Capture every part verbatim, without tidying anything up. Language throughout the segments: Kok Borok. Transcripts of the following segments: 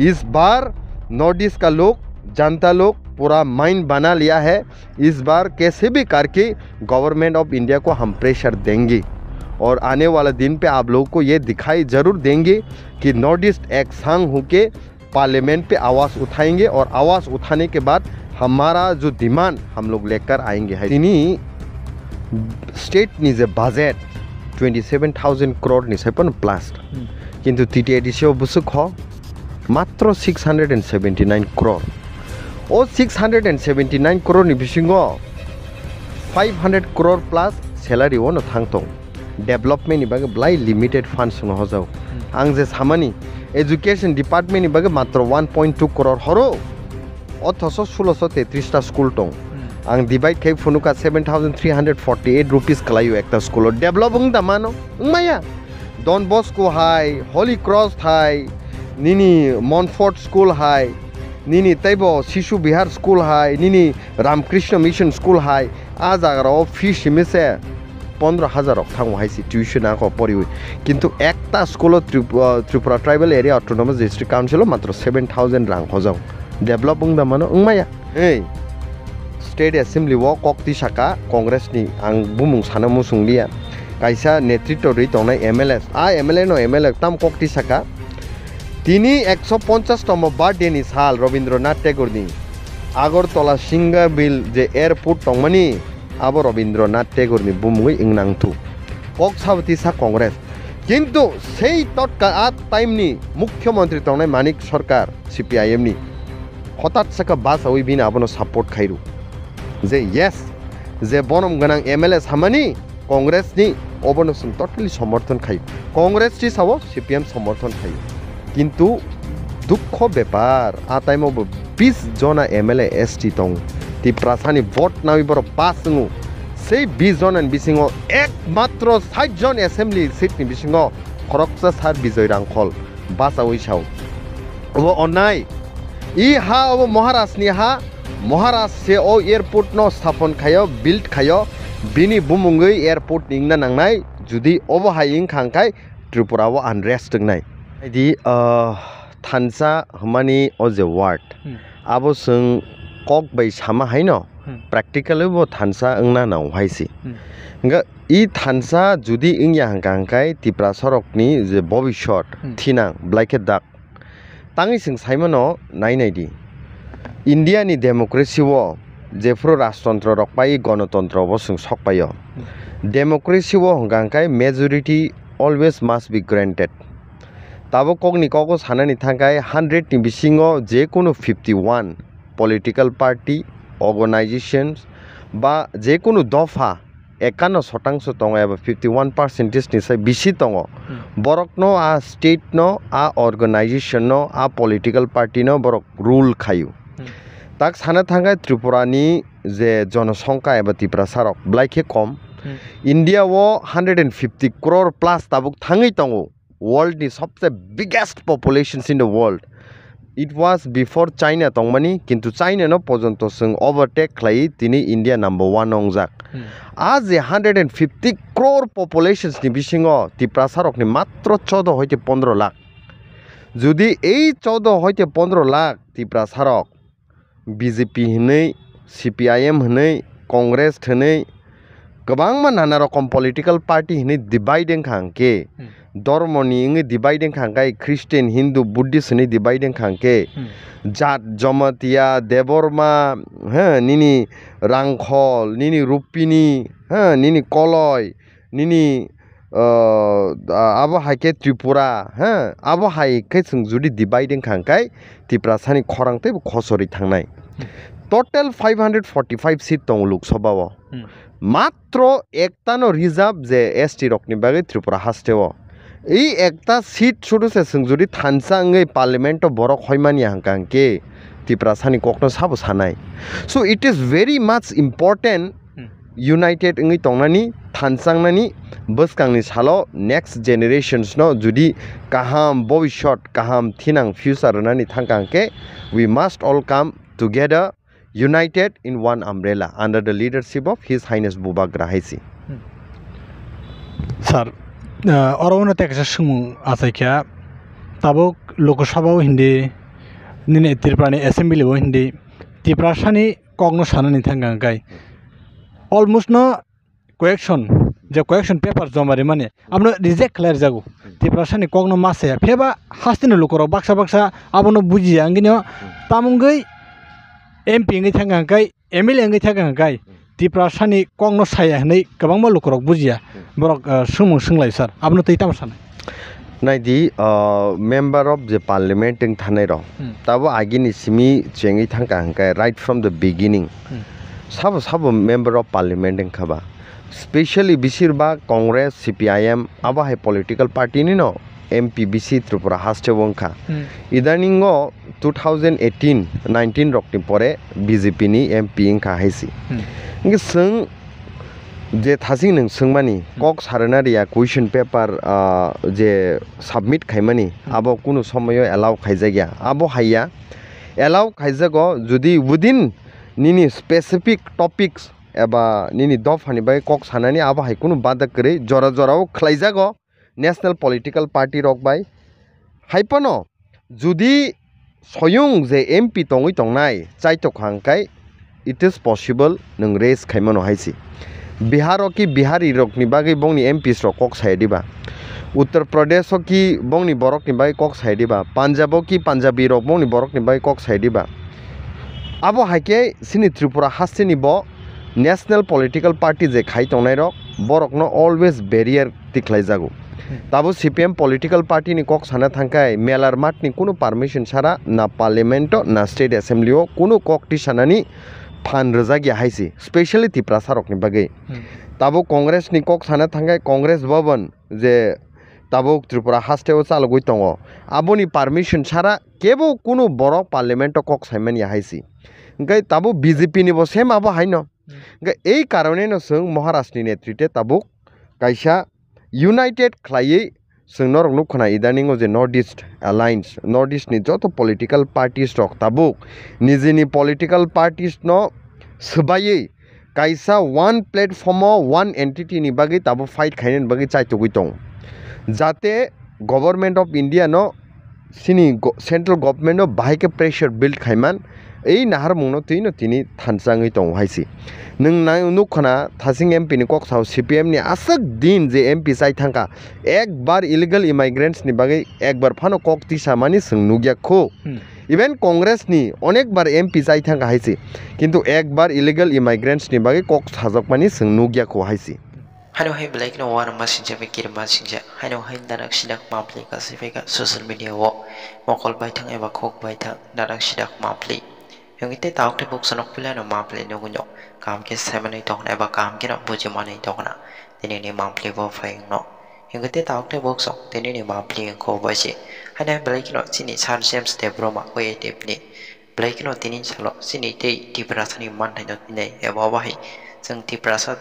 इस बार north east का लोग, जनता लोग पूरा माइंड बना लिया है। इस बार कैसे भी करके गवर्नमेंट ऑफ इंडिया को हम प्रेशर देंगे और आने वाला दिन पे आप लोगों को ये दिखाई जरूर देंगे कि नॉर्थ ईस्ट एक संग होके पार्लियामेंट पे आवाज़ उठाएंगे और आवाज़ उठाने के बाद हमारा जो डिमांड हम लोग लेकर आएंगे है। Tini state ni je budget twenty seven thousand crore ni sai pono plus. Hmm. Kintu T T A D C o bwswk kho matro six hundred and seventy nine crore. O six hundred and seventy nine crore ni bisingo five hundred crore plus salary o no thang tong. Development ni bagwi belai limited funds no hojao. Hmm. Ang je samani education department ni bagwi matro one point two crore horo. Othoso sulosho tetris ta school tong. Hmm. Ang divide khai phunuka seven thousand three hundred forty eight rupees kwlaio ekta school o. Develop wng da mano? Wngmaya. Don Bosco hai, Holy Cross hai, nini Montfort school hai, nini teibo Shishu Vihar school hai, nini Ramakrishna Mission school hai, a jagarao fees himise pondro hajar rok thango hai si tuition ako poriwi. Kintu ekta school o Trip-, uh, Tripura Tribal Area Autonomous District Council o matro seven thousand rang hojao. Develop wng da mano? Wngmaya. Ei, State Assembly o kok tisaka Congress ni, ang bumung sana muchung liya. Kaisa netritto rwi tongnai M L A. A M L A no M L A tam kok tisaka. Tini ekso ponchash tomo birthday ni sal Rabindranath Tagore ni. Agartala Singabil je airport tongmani, abo Rabindranath Tagore ni bumungwi wngnang thu. Kok sabo tisa Congress. Kintu sei totka a time ni Mukhyamantri tongnai Manik Sarkar C P I M ni. Hotat saka basawi bini abono support khairu. Je yes, je bonom gwnang M L A samani Congress ni obono chwng totally somorthon khaio. Congress si sao C P M somorthon khaio. Kintu dukho bepar, a time o bo bis jona M L A S T tong. Tiprasa ni vote nawi borok pass wngo. Sei bis jona ni bisingo ekmatro sait jon assembly seat ni bisingo khoroksa sir Bijoy Rangkhol basawi sao. Obo onnai. I ha obo Maharaj ni ha. Maharaj se o airport no sthapan khaio, build khaio. Bini bumungwi airport ni wngna nangnai. Judi obo hai wngkha hwnkhe Tripura o unrest wngnai. Di, ah, thansa hwnmani o je word. Hmm. Abo chwng kok bai sama haino, hmm, practically bo thansa wngna nang hai si. Hmm. Hwnkhe i thansa judi wngya hwnkha hwnkhe Tiprasa rokni je bobisot, hmm, thinang belai khe dak. Tangwi chwng saimano nai nai di. India ni democracy o jephuru rajtantro rok pai, gonotontro bo chwng sok paio. Hmm. Democracy o hwnkha hwnkhe majority always must be granted. Tabuk kokni kogo sanani thangkhe hundred ni bisingo jekunu fifty one political party, organizations ba jekunu dopha ekanno shotangso tongo eba fifty one percentage ni sai bisi tongo. Hmm. Borokno a state no, a organization no, a political party no borok rule khaio. Hmm. Tak sana thangkhe Tripura ni je jonosongkha eba Tiprasa rok belai khe kom. Hmm. India o hundred and fifty crore plus tabuk thangwi tongo. World ni sobse biggest populations in the world. It was before China tongmani, kintu China no pojonto chwng overtake khlai tini India number one ongjak. Hmm. A je hundred and fifty crore populations ni bisingo Tiprasa rokni matro chodo hoite pondro lakh. Judi ei chodo hoite pondro lakh Tiprasa rok B J P hwnwi, C P I M hwnwi, Congress hwnwi, kwbangma nana rokom political party hwnwi divide wngkha hwnkhe, hmm, dormoni wngwi divide wngkha hwnkhe, Christian, Hindu, Buddhist hwnwi divide wngkha hwnkhe, hmm, jat, Jamatia, Debbarma, ha, nini Rangkhol, nini Rupini, ha, nini Koloi, nini, uh, abo hai khe Tripura, ha, abo hai khe chwng judi divide wngkha hwnkhe Tiprasani khorang teibo khochorwi thangnai. Total five hundred forty five seat tongo Lok Sabha o. Hmm. Matro ekta no reserve je S T rokni bagwi Tripura haste o. I ekta seat sudu se chwng judi thansa wngwi parliament o borok hoimani hwnkha hwnkhe Tiprasani kokno sabo sanai. So it is very much important, hmm, united wngwi tongnani, thansangnani, bwskangni salo next generations no judi kaham bobisot, kaham thinang future rwnani thangkha hwnkhe, we must all come together, united in one umbrella under the leadership of His Highness Bubagra hai si. Hmm. Sir, uh, oro uno tei kaisa swngmung achaikha, tabuk Lok Sabha o hindi Nini Tripura ni assembly o hindi Tiprasani kokno sanani thangkha hwnkhe almost no question, je question paper joma rimani abono reject khlai rijago. Tiprasani kokno ma saya, phiyaba hasteni lukurok baksa baksa abono bujiya, wngkhe no tamungwi M P wngwi thangkha hwnkhe, M L A wngwi thangkha hwnkhe Tiprasani kokno saya hwnwi kwbangma lukurok bujiya. Borok, ah, swngmung swnglaio sir, abono twi tamo sanai? Naidi, ah, member of the parliament wng thanai rok. Hmm. Tabo agini simi chengwi thangkha hwnkhe right from the beginning. Hmm. Sabo sabo member of parliament wngkha ba. Specially besir bak Congress, C P I M, abo hai political party ni no M P bisi Tripura haste o wngkha. Hmm. Idaning o two thousand eighteen nineteen rok ni pore B J P ni M P wngkha hai si. Hmm. Hwnkhe swng je thasing nwng swngmani, hmm, kok sarana riya question paper, ah, je submit khaimani, hmm, abo kunu somoyo allow khaijakya. Abo haiya allow khaijago jodi within nini specific topics eba nini dophani bai kok sanani abo hai kunu bada kwrwi jora jorao khlaijago national political party rok bai. Hai phano jodi soyung je M P tongwi tongnai chaitok hwnkhe it is possible nwng raise khaimano hai si. Bihar o ki Bihari rokni bagwi bongni M Ps rok kok saya diba? Uttar Pradesh o ki bongni borokni bagwi kok saya diba? Punjab o ki Punjabi rok bongni borokni bagwi kok saya diba? Abo hai khe chini Tripura hasteni bo national political party je khai tongnai rok, borokno always barrier tikhlaijago. Hmm. Tabo C P M political party ni kok sana thangkhai melar math ni kunu permission sara na parliament o na state assembly o kunu kok tisanani phan rwjakya hai si, specially Tiprasa rokni bagwi. Hmm. Tabo Congress ni kok sana thangkhai Congress Bhavan je tabuk Tripura haste o chalogwi tongo, aboni permission sara kebo kunu borok parliament o kok saimanya hai si. Hwnkhe tabuk B J P ni bo same abo haino. Hmm. Hwnkhe ei karoneno chwng Maharaj ni netrite tabuk kaisa united khlaiwi chwng norok nukho na idaning o je North East Alliance, North East ni joto political parties rok tabuk nijini political parties no swbaiwi kaisa one platform o one entity ni bagwi tabuk fight khainani bagwi chaitugwi tongo, jate Government of India no chini go-, central government no bahai khe pressure build khaiman, ei naharmung no twi no tini thansa wngwi tongo hai si. Nwng nai-, nukho na thasing M P ni kok sao C P M ni aswk din je M P chai thangkha, ekbar illegal immigrants ni bagwi ekbar phano kok tisa mani chwng nukya khu. Hmm. Even Congress ni onek bar M P chai thangkha hai si, kintu ekbar illegal immigrants ni bagwi kok sajak mani chwng nukya khu hai si. Haino hai belai kheno uanama singcha bai kirima singcha. Haino hai narak sidak mapli kasi phaikha social media o mokol baithang eba khok baithang narak sidak mapli. Hingke te taok te buksa nok pila no mapli nugui no kaham khe saimanwi tongna eba kaham khe no bujimanwi tongna. Tini ni mapli bo phai wngno. Hingke te taok te buksa tini ni mapli wngkho bai se. Haino hai belai kheno chini Sir James Debbarma O A T F ni belai kheno tini salo chini tei Tiprasa ni manthai no tinai eba obo hai chwng Tiprasa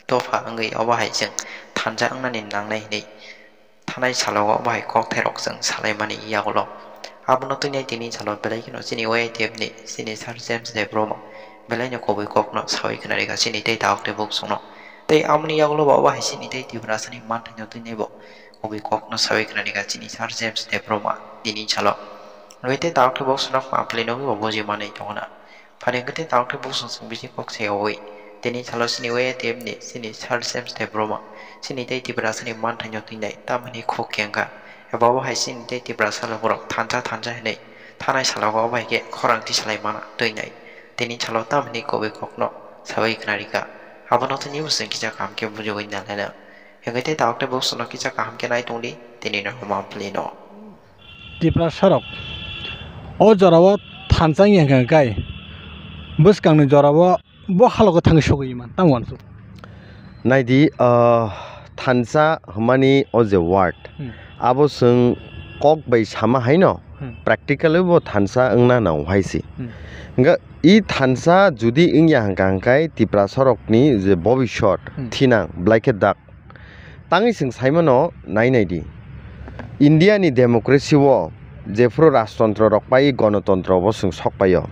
dopha wngwi obo hai chwng thansa wngnani nangnai hinwi thanai salo obo hai kokthairok chwng salaimani yagulo. Abono twinai tini salo belai kheno chini O A T F ni chini Sir James Debbarma belaino kubui kokno sawi khna rikha chini tei taok tei bukchukno. Tei amoni yagulo bo obo hai chini tei Tiprasani manthaino twinai bo kubui kokno sawi khna rikha chini Sir James Debbarma tini salo. Hwnkhe tei taok tei bukchukno mapli nugwi bo buji manwi tongna. Phaidi hwnkhe tei taok tei bukchuk chwng bisi kok sayawi. Tini salo chini O A T F ni chini Sir James Debbarma chini tei Tiprasani manthaino twinai tamoni khuk kengkha. Eba bo hai chini tei Tiprasa lukurok thansa thansa hinwi thanai salo obo hai khe khorang tisalai mana twinai. Tini salo tamoni kubui kokno sawi khna rikha. Abono tini bwswng kisa kaham khe bujogwi nalaina. Hwnkhe tei taok tei bukchukno kisa kaham khe nai tongdi tini no mapli no. Tiprasarok o jorao thansa wngya hwnkha khe bwskangni jorao bo halogo thangwi sogwi man tamo uansuk. Naidi, ah, thansa hwnmani o je word, hmm, abo chwng kok bai sama haino, hmm, practically bo thansa wngna nang hai se. Hmm. Hwnkhe i thansa jodi wngya hwnkha hwnkhe Tiprasarokni je bobisot, hmm, thinang belai khe dak. Tangwi chwng saimano nai nai di. India ni democracy o jephru rajtontro rok pai, gonotontro bo chwng sok pai o.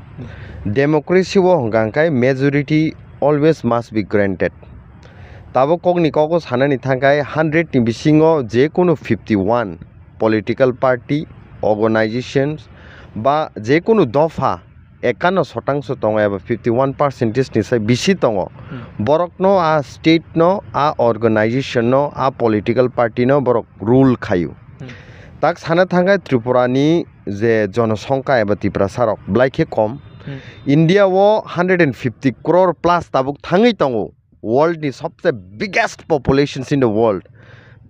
Democracy o hwnkha hwnkhe majority always must be granted. Tabuk kokni kogo sanani thangkhai hundred ni bisingo jekunu fifty one political party, organizations, ba je kunu dopha ekanno shotangso tongo eba fifty one percentage ni sai bisi tongo, Hmm. borokno a state no, a organization no, a political party no borok rule khaio. Hmm. Tak sana thangkhe Tripura ni je jonosongkha eba Tiprasa rok belai khe kom. Hmm. India o hundred and fifty crore plus tabuk thangwi tongo. World ni sobse biggest populations in the world.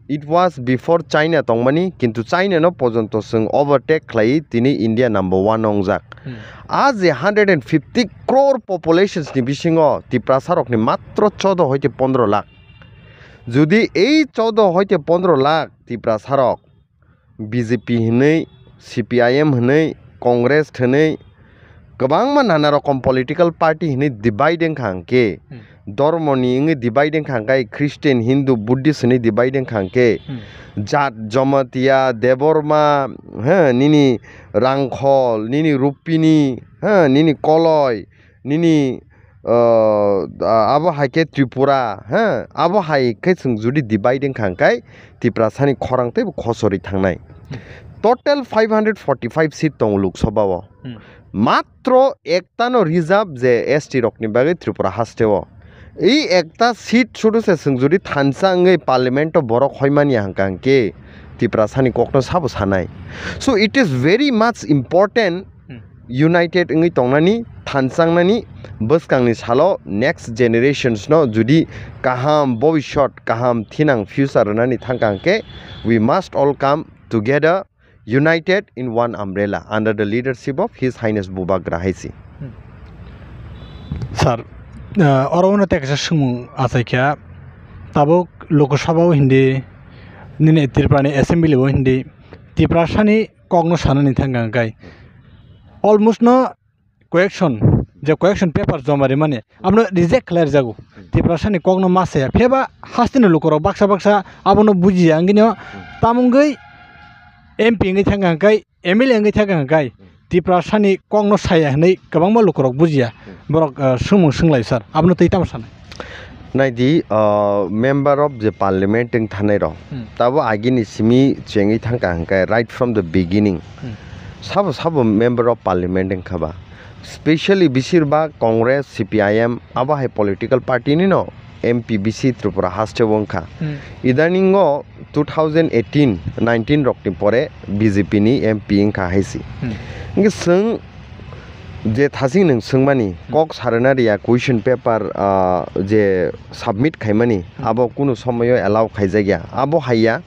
It was before China tongmani, kintu China no pojonto chwng overtake khlai tini India number one wngjak. Hmm. A je hundred and fifty crore populations ni bisingo Tiprasa rok ni matro chodo hoite pondro lakh. Jodi ei chodo hoite pondro lakh Tiprasa rok B J P hinwi, C P I M hinwi, Congress hinwi, kwbangma nana rokom political party hinwi divide wngkha hwnkhe, Hmm. dormoni wngwi divide wngkha hwnkhe, Christian, Hindu, Buddhist hinwi divide wngkha hwnkhe, Hmm. jat, Jamatia, Debbarma, he, nini Rangkhol, nini Rupini, he, nini Koloi, nini, uh, abo hai khe Tripura, ha, abo hai khe chwng jodi divide wngkha hwnkhe Tiprasani khorang teibo khochorwi thangnai. Total five hundred forty five seat tongo Lok Sabha o. Hmm. Matro ektano reserve je S T rokni bagwi Tripura haste o. Ei ekta seat sudu se chwng jodi thansa wngwi parliament o borok hoimani hwnkha hwnkhe Tiprasani kokno sabo sanai. So it is very much important Hmm. united wngwi tongnani, thansangnani, bwskangni salo next generations no jodi kaham bobisot, kaham thinang future rwnani thangkha hwnkhe, we must all come together, united in one umbrella under the leadership of His Highness Bubagra hai se. Sir, ah, oro uno tei kaisa swngmung achaikha, tabuk Lok Sabha o hindi, nini Tripura ni assembly o hindi, Tiprasani kokno sanani thangkha hwnkhe almost no correction, je correction paper joma rimani, abono reject khlai rijago. Tiprasani kokno ma saya, phiyaba hasteni lukurok baksa baksa abono bujiya, wngkhe no tamungwi M P wngwi thangkha hwnkhe, M L A wngwi thangkha hwnkhe, Tiprasani kokno saya hwnwi kwbangma lukurok bujiya. Borok, ah, swngmung swnglaio sir, abono twi tamo sanai? Naidi, ah, member of the parliament wng thanai rok. Hmm. Tabo agini simi chengwi thangkha hwnkhe right from the beginning. Hmm. Sabo sabo member of parliament wngkha ba. Specially besir bak Congress, C P I M, abo hai political party ni no M P bisi Tripura haste o wngkha. Hmm. Idaning o two thousand eighteen nineteen rok ni pore B J P ni M P wngkha hai se. Hmm. Hwnkhe chwng je thasing nwng swngmani, Hmm. kok sarwna riya question paper, ah, je submit khaimani, Hmm. abo kunu somoyo allow khaijakya. Abo haiya,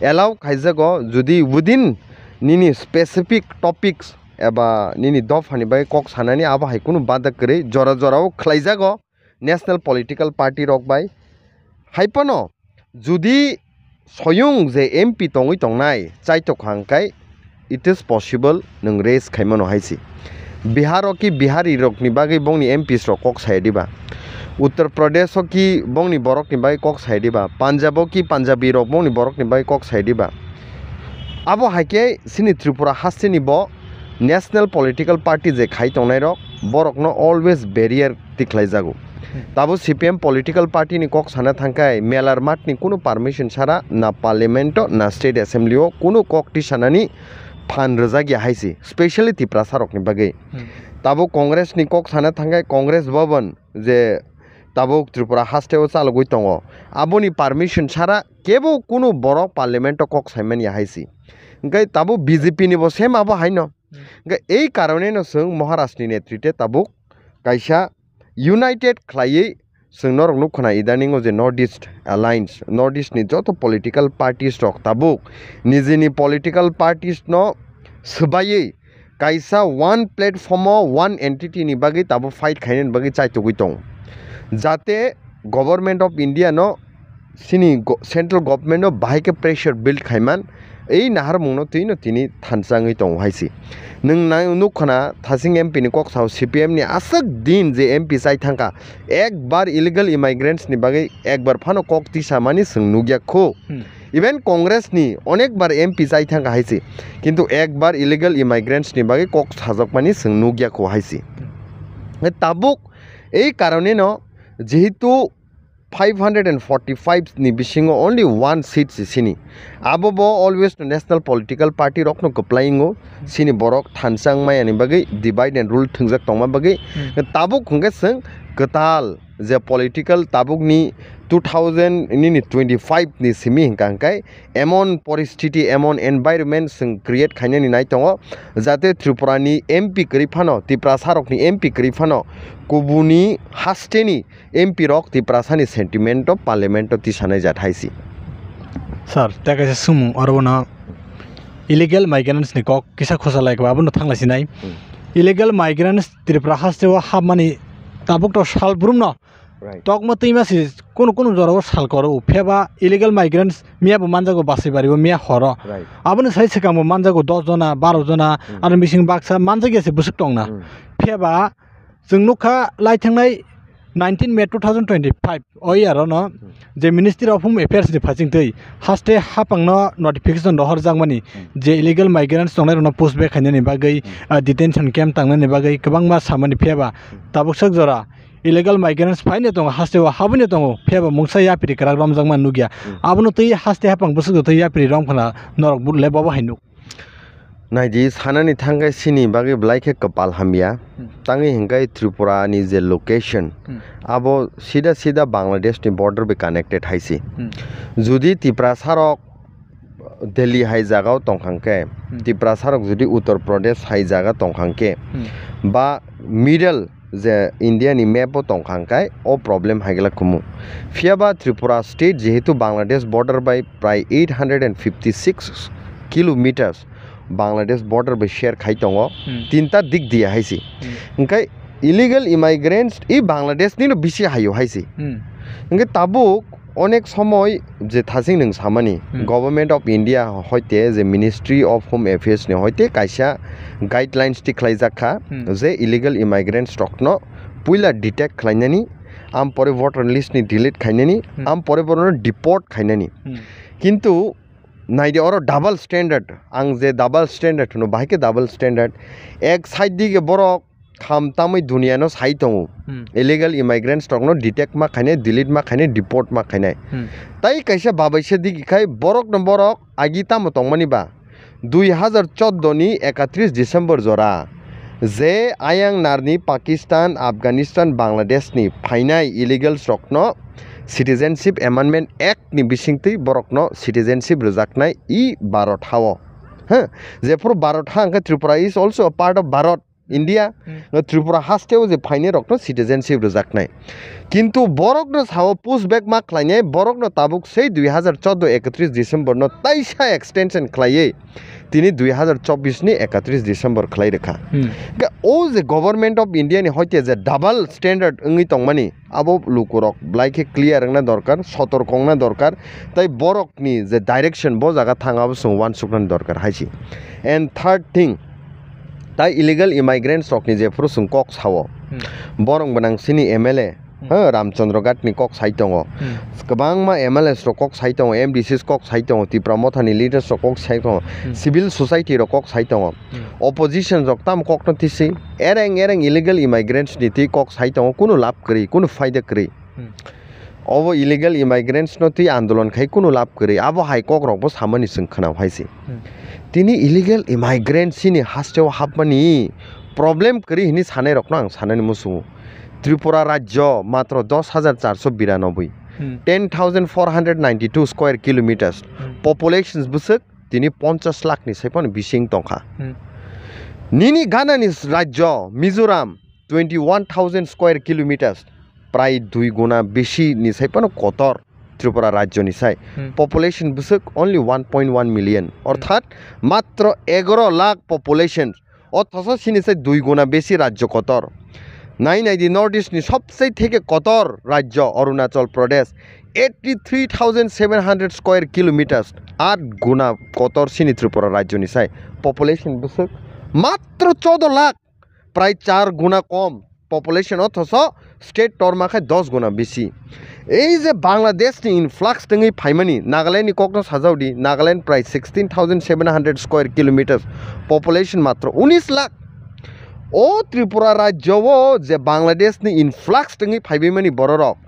allow khaijago jodi within nini specific topics eba nini dophani bagwi kok sanani abo hai kunu bada kwrwi jora jorao khlaijago national political party rok bai. Hai phano jodi soyung je M P tongwi tongnai chaitok hwnkhe it is possible nwng raise khaimano hai se. Bihar o ki Bihari rokni bagwi bongni M Ps rok kok saya diba? Uttar Pradesh o ki bongni borokni bagwi kok saya diba? Punjab o ki Punjabi rok bongni borokni bagwi kok saya diba? Abo hai khe chini Tripura hasteni bo national political party je khai tongnai rok, borokno always barrier tikhlaijago. Hmm. Tabo C P M political party ni kok sana thangkhai melar mat ni kunu permission sara na parliament o na state assembly o kunu kok tisanani phan rwjakya hai se, specially Tiprasa rokni bagwi. Hmm. Tabo Congress ni kok sana thangkhai Congress Bhavan je tabuk Tripura haste o chalogwi tongo, aboni permission sara kebo kunu borok parliament o kok saimanya hai se. Hwnkhe tabuk B J P ni bo same abo haino. Hmm. Hwnkhe ei karoneno chwng Maharaj ni netrite tabuk kaisa united khlaiwi chwng norok nukho na idaning o je North East Alliance, North East ni joto political parties rok tabuk nijini political parties no swbaiwi kaisa one platform o one entity ni bagwi tabuk fight khainani bagwi chaitugwi tongo. Jate Government of India no chini go-, central government no bahai khe pressure build khaiman, ei naharmung no twi no tini thansa wngwi tongo hai se. Nwng nai-, nukho na thasing M P ni kok sao C P M ni aswk din je M P chai thangkha, ekbar illegal immigrants ni bagwi ekbar phano kok tisa mani chwng nukya kho. Hmm. Even Congress ni onek bar M P chai thangkha hai se, kintu ekbar illegal immigrants ni bagwi kok sajakmani chwng nukya kho hai se. Tabuk ei karoneno jehetu five hundred and forty-five ni bisingo only one seat se sini. Abo bo always no national political party rok no kwplai wngo. Sini borok thansa wngmaya ni bagwi divide and rule thwngjak tongma bagwi. Hmm. Tabuk hwnkhe chwng kwtal je political tabuk ni two thousand nini twenty-five ni simi hwnkha hwnkhe emon poristiti, emon environment chwng create khainani nai tongo, jate Tripura ni M P kwrwi phano, Tiprasa rokni M P kwrwi phano, kubuni hasteni M P rok Tiprasani sentiment o parliament o tisanai jat hai si. Sir, tei kaisa sumung oro bono illegal migrants ni kok kisa khosa lai kha, abono thanglai sinai. Hmm. Illegal migrants Tripura haste o hapmani tabuk to sal brum no. Right. Tokma twima si kunu kunu jora o sal koro, pheba illegal migrants miya bo manjago basai bari bo miya horo. Right. Aboni sai swkang bo manjago dos jona, baro jona, Hmm. aro bising baksa manjak ya se bwswk tongna. Hmm. Pheba chwng nukha lai thangnai nineteen May two thousand twenty-five o year no Hmm. je Ministry of Home Affairs ni phaching twi haste hapang no notification rohor jakmani Hmm. je illegal migrants tongnai rokno push back khainani bagwi, Hmm. ah, detention camp tangnani bagwi kwbangma samani pheba Hmm. tabuk sak jora illegal migrants phaino tongo, haste o habwino tongo, phiyaba mungsa yapri kwrak romjakma nukya. Hmm. Abono twi haste hapang bwswk twi yapri romkhna norok but le bobo hai nuk. Naidi, sanani thangkhe sini bagwi belai khe kwpal hamya. Hmm. Tangwi hwnkhe Tripura ni je location, Hmm. abo sida sida Bangladesh ni border bai connected hai si. Hmm. Judi Tiprasa rok Delhi hai jaga o tongkha hwnkhe, Hmm. Tiprasa rok judi Uttar Pradesh hai jaga tongkha hwnkhe, Hmm. ba middle je India ni map o tongkha hwnkhe o problem hai glak kumu. Phiyaba Tripura state jehetu Bangladesh border bai prai eight hundred and fifty six kilometers Bangladesh border bai share khai tongo, Hmm. tinta dik diya hai si. Hmm. Hwnkhe illegal immigrants i Bangladesh ni no bisi hayo hai si. Hmm. Hwnkhe tabuk onek somoi je thasing nwng samani, Hmm. Government of India hoite je Ministry of Home Affairs ni hoite kaisa guidelines tikhlaijak kha, Hmm. je illegal immigrants rokno puila detect khlainani, am pore voter list ni delete khainani, Hmm. am pore borokno deport khainani. Hmm. Kintu naidi oro double standard, ang je double standard hwno, bahai khe double standard. Ek side dige borok kham tamwi duniya no sai tongo. Hmm. Illegal immigrants rokno detect ma khainai, delete ma khainai, deport ma khainai. Hmm. Tai kaisa babaisa digi khai borok no borok agi tamo tongmani ba. Dui hazar chordo ni ekatris December jora je ayang narni Pakistan, Afghanistan, Bangladesh ni phainai illegals rokno Citizenship Amendment Act ni bisingtwi borokno citizenship rwjaknai i Bharat hao. Ha, jephuru Bharat ha hwnkhe Tripura is also a part of Bharat. India, Hmm. no Tripura hasteo je phainai rokno citizenship rwjaknai. Kintu borokno sao push back ma khlainai, borokno tabuk sei dui hazar chordo ekatris December no taisa extension khlaiwi tini dui hazar chobbish ni ekatris December khlai rwkha. Hmm. Ga o je Government of India ni hoite je double standard wngwi tongmani, abo lukurok belai khe clear wngna dorkar, sotorko wngna dorkar, tai borokni je direction bo jaga thang abo chwng uansuknani dorkar hai se. And third thing, tai illegal immigrants rokni jephuru chwng kok sao, Hmm. borok gwnang sini M L A, Hmm. ha, Ramchandra Ghat ni kok sai tongo, Hmm. kwbangma M L As rok kok sai tongo, M D Cs kok sai tongo, Tipra Motha ni leaders rok kok sai tongo, Hmm. civil society rok kok sai tongo, Hmm. opposition rok tamo kokno tisi, ereng ereng illegal immigrants ni twi kok sai tongo, kunu lab kwrwi, kunu faida kwrwi. Hmm. Obo illegal immigrants no twi andolon khai kunu lab kwrwi, abo hai kok rok bo samani chwng khwnao hai se. Hmm. Tini illegal immigrants ni hasteo hapmani problem kwrwi hwnwi sanai rokno ang sanani muchungo. Tripura rajyo matro dos hajar charso biranoboi, Hmm. ten thousand four hundred ninety two square kilometers, Hmm. populations bwswk tini ponchas lakh ni sai phano bising tongkha. Hmm. Nini Ghana ni rajyo Mizoram twenty one thousand square kilometers, prai dui guna bisi ni sai phano kotor Tripura rajyo ni sai. Hmm. Population bwswk only one point one million, Hmm. orthat matro egaro lakh population, othocho sini sai dui guna besi rajyo kotor. Nai nai di, North East ni sobse theke kotor rajyo Arunachal Pradesh, eighty three thousand seven hundred square kilometers, at guna kotor sini Tripura rajyo ni sai. Population bwswk matro chodo lakh, prai char guna kom population, othocho state torma khai dos guna bisi. Ei je Bangladesh ni influx tengwi phaimani, Nagaland ni kokno sajao di, Nagaland prai sixteen thousand seven hundred square kilometers, population matro unis lakh. O Tripura rajyo o je Bangladesh ni influx tengwi phaibaimani bororok,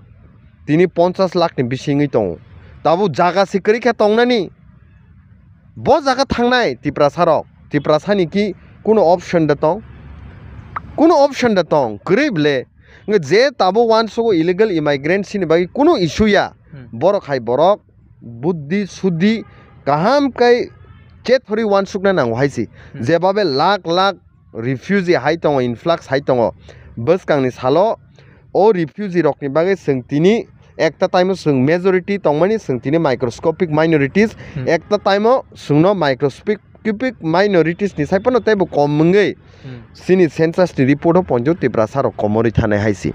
tini ponchas lakh ni bisingwi tongo. Tabuk jaga se kwrwi khe tongnani. Bo jaga thangnai Tiprasa rok, Tiprasa ni ki kuno option da tong? Kuno option da tong? Kwrwi ble. Nge je tabuk uansugo illegal immigrants ni bagwi kuno issue ya. Hmm. Borok hai borok buddhi, suddhi, kaham kai chethori uansukna nango hai se. Hmm. Jebabe lakh lakh refugee hai tongo, influx hai tongo. Bwskangni salo o refugee rokni bagwi chwng tini ekta time o chwng majority tongmani, chwng tini microscopic minorities, Hmm. ekta time o chwngno microscopic minorities ni sai phano teibo kom wngwi Hmm. chini census ni report o ponjo Tiprasa rok komorwi thanai hai se.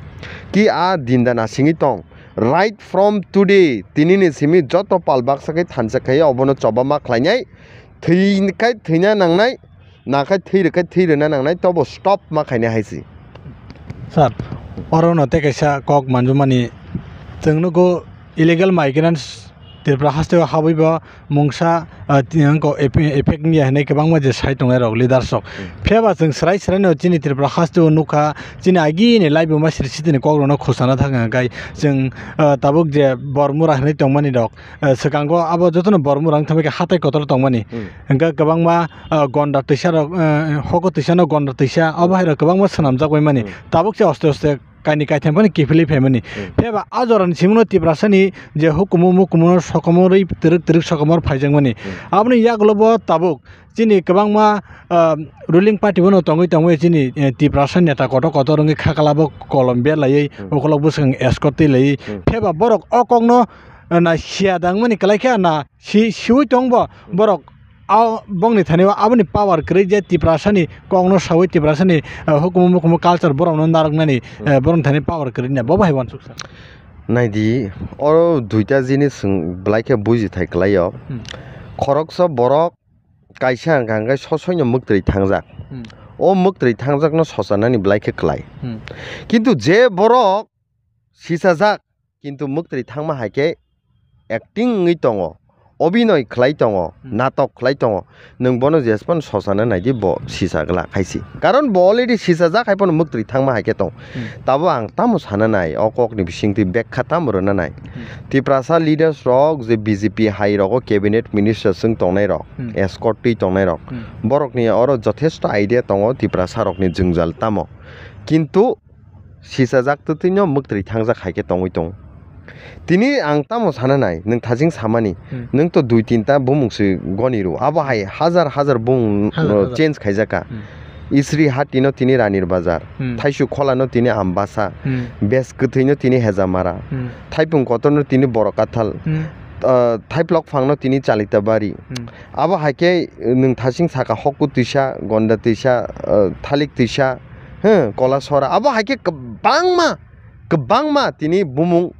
Ki a dinda nasingwi tong. Right from today, tini ni simi joto pal baksa khe thansa khai obono choba ma khlainai, thwi khai thwina nangnai, nakhai thwi rwkhai thwi rwna nangnai, tobo stop ma khaina hai se. Sir, oro no tei kaisa kok manjumani, chwng nugo illegal migrants Tripura haste o habwi bo mungsa, ah, ti-, wngkha efe-, effect wngya hinwi kwbangma je sai tongnai rok leaders rok. Hmm. Phiya ba chwng swrai swrai no chini Tripura haste o nukha, chini agini laibuma siri sitini kok rok no khosana thang kha, chwng, ah, tabuk je Bormura hinwi tongmani rok, eh, swkango abo jotono Bormura wng thangbai khe hatai kotor tongmani. Hmm. Hwnkhe kwbangma, eh, gonda twisa rok, eh, hoko twisa no gonda twisa, abo hai rok kwbangma swnamjak bai mani. Hmm. Tabuk se oste oste kaini kaitham phano kiphilwi phaimani. Hmm. Phiya ba a jorani simi no Tiprasa ni je hukumu mukumu no sokomorwi twrwk twrwk sokomor phaijakmani. Hmm. Aboni yagulo bo tabuk chini kwbangma, ah, ruling party bono tongwi tongwi chini, eh, Tiprasa neta kotor kotor wngwi kha kala bo kolom berlaiwi Hmm. ukolok bwswk escort twi laiwi. Hmm. Phiya ba borok o kokno, eh, na siya dangmani kwlai khe na si-, siwi tong bo borok a bongni thani o aboni power kwrwi je Tiprasa ni kokno sawi Tiprasa ni, eh, hukumu mukumu culture borok no narwknani, Hmm. eh, borok thani power kwrwi na bo bai uansuk sa. Naidi, oro duita jinis chwng belai khe buji thai kwlai o. Hmm. Khoroksa borok kaisa hwnkha hwnkhe sosoino mwktwi thangjak. Hmm. O mwktwi thangjakno sosanani belai khe kwlai. Hmm. Kintu je borok sisajak, kintu mwktwi thangma hai khe acting wngwi tongo, obinoi khlai tongo, Hmm. natok khlai tongo, nwng bono jespan sosana naidi bo sisa glak hai se. Karon bo already sisajak hai phano mwktwi thangma hai khe tong. Hmm. Tabo ang tamo sana nai, o kokni bisingtwi bekha tamo rwna nai. Hmm. Tiprasa leaders rok je B J P hai rogo cabinet minister chwng tongnai rok, Hmm. escort twi tongnai rok, Hmm. borokni oro jothesto idea tongo Tiprasa rokni jwngjal tamo. Kintu sisajak twtwino mwktwi thangjak hai khe tongwi tongo. Tini ang tamo sana nai, nwng thajing samani, Hmm. nwng to dui tinta bumung se goni rw, abo hai hajar hajar bumung Hajar, no hajar. change khaijak kha. Hmm. Isri Hati no tini Ranir Bazar, Hmm. Thaisu Khola no tini Ambasa, Hmm. Bes Kwthwi no tini Hejamara, Hmm. Thaipung Kotor no tini Borokathal, Hmm. ah, Thaiplok Phang no tini Chalitabari. Hmm. Abo hai khe nwng thajing saka Hokku twisa, Gonda twisa, ah, Thalik twisa, hmm, Kolasora. Abo hai khe kwbangma, kwbangma tini bumung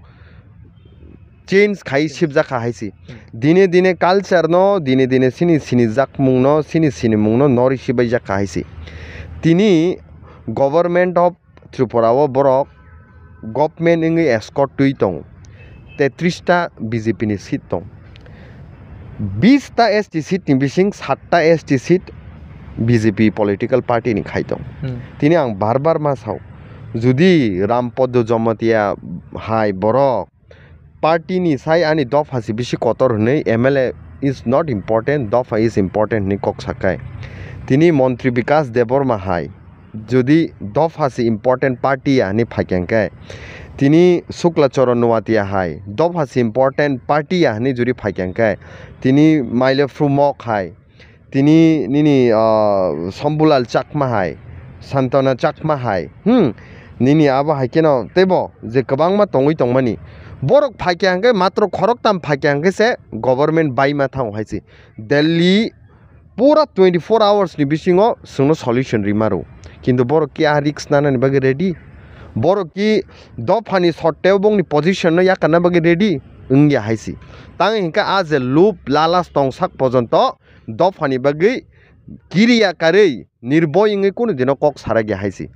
change khai sibjak kha hai se. Hmm. Dine dine culture no, dine dine sini sini jakmung no, sini sinimung no nori sibai jak kha hai se. Tini Government of Tripura o borok government wngwi escort twi tongo. Tetris ta B J P ni seat tong. Bis ta S T seat ni bising sat ta S T seat B J P political party ni khai tong. Hmm. Tini ang bar bar ma sao, judi Ram Poddo Jamatia hai borok party ni sai ani dopha se bisi kotor hwnwi M L A is not important, dopha is important hwnwi kok sakai. Tini Montri Bikas Debbarma hai jodi dopha se important party ya hwnwi phaikha hwnkhe, tini Shukla Charan Noatia hai dopha se important party ya hwnwi jodi phaikha hwnkhe, tini Maile Phru Mok hai, tini nini, ah, Shambhulal Chakma hai, Santana Chakma hai, hmm, nini abo hai kheno teibo je kwbangma tongwi tongmani. Borok phaikha hwnkhe matro khoroktam phaikha hwnkhe se government baima thango hai se. Delhi pura twenty four hours ni bisingo chwngno solution rima rw. Kintu borok ki a risk nanani bagwi ready? Borok ki dophani sotteo bongni position no yakarna bagwi ready? Wngya hai se. Tang hinkhe a je lub lalas tongsak pojonto dophani bagwi kiriya karwi nirboy wngwi kunu dino kok sarakya hai se.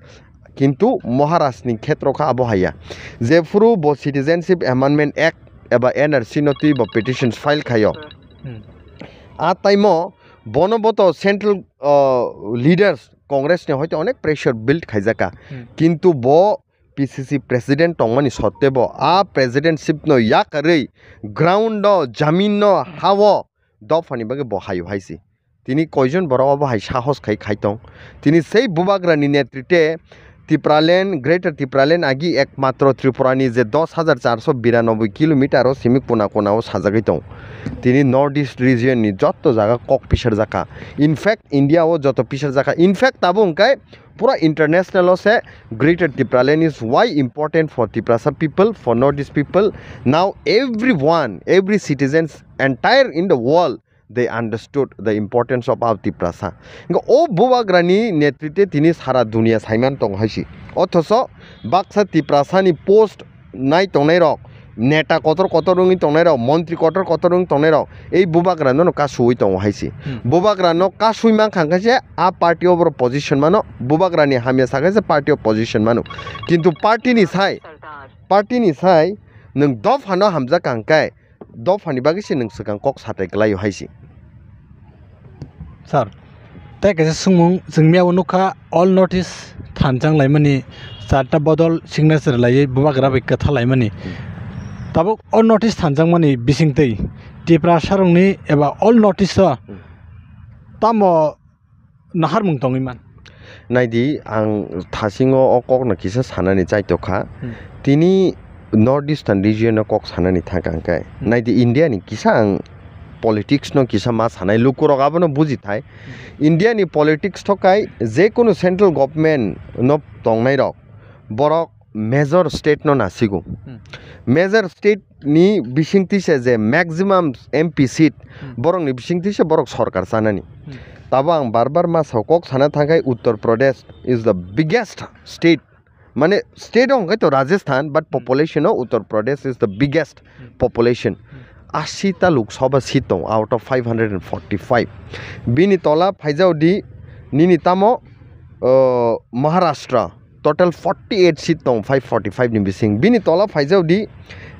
Kintu Maharaj ni khetro kha abo haiya. Jephuru bo Citizenship Amendment Act eba N R C no twi bo petitions file khaio. Hmm. A taimo bono boto central, uh, leaders Congress ni hoito onek pressure build khaijaka. Hmm. Kintu bo P C C president tongmani sottebo a presidentship no yakarwi ground o, jamin no, ha o dophani bagwi bo hayo hai se. Tini koijon borok obo hai sahos khai khai tong. Tini sei bubagrani netrite Tipraland, Greater Tipraland agi ekmatro Tripurani je dos hajar charso biranoboi kilometer o simi kona kona o sajagwi tong. Tini North East region ni jotto jaga kok pisarjakha. In fact, India o joto pisarjakha. In fact, tabuk hwnkhe pura international o se Greater Tipraland is why important for Tiprasa people, for North East people. Now everyone, every citizens entire in the world, they understood the importance of our Tiprasa. Hingke o bubagrani netrite tini sara dunia saiman tongo hai se. Othoso baksa Tiprasani post nai tongnai rok, neta kotor kotor wngwi tongnai rok, montri kotor kotor wngwi tongnai rok, ei bubagra no kasui tongo hai se. Hmm. Bubagra no kasui mankha hingke se a party o borok position mano, bubagrani hamya sakhe se party o position mano. Kintu party ni sai, party ni sai nwng dophano hamjakha hingke dophani bagwi se nwng swkang kok satai kwlaio hai se. Sir, tei kaisa swngmung, chwng miyao nukha all notice thanchang laimani, charta bodol signature laiwi bubagra bai kwtha laimani. Tabuk all notice thanchangmani bisingtwi Tiprasarokni eba all notice o tamo naharmung tongwi man? Naidi, ang thasingo o kokno kisa sanani chaitokha. Hmm. Tini North Eastern region o kok sanani thangkha hwnkhe. Hmm. Naidi, India ni kisa ang politics no kisa ma sanai, lukurok abono bujithai. Hmm. India ni politics thokai jekunu central government no tongnairok, borok major state no nasigo. Hmm. Major state ni bisingtwi se je maximum M P seat, hmm, borok ni bisingtwi se borok sorkar chanani. Hmm. Tabo ang bar bar ma sao, kok sana thangkhai Uttar Pradesh is the biggest state. Mane state o hwnkhe to Rajasthan, but, hmm, population o Uttar Pradesh is the biggest, hmm, population. Hmm. Ashi ta Lok Sabha seat tong out of five hundred and forty-five. Bini tola phaijao di nini tamo, uh, Maharashtra, total forty-eight seat tong five forty-five ni bising. Bini tola phaijao di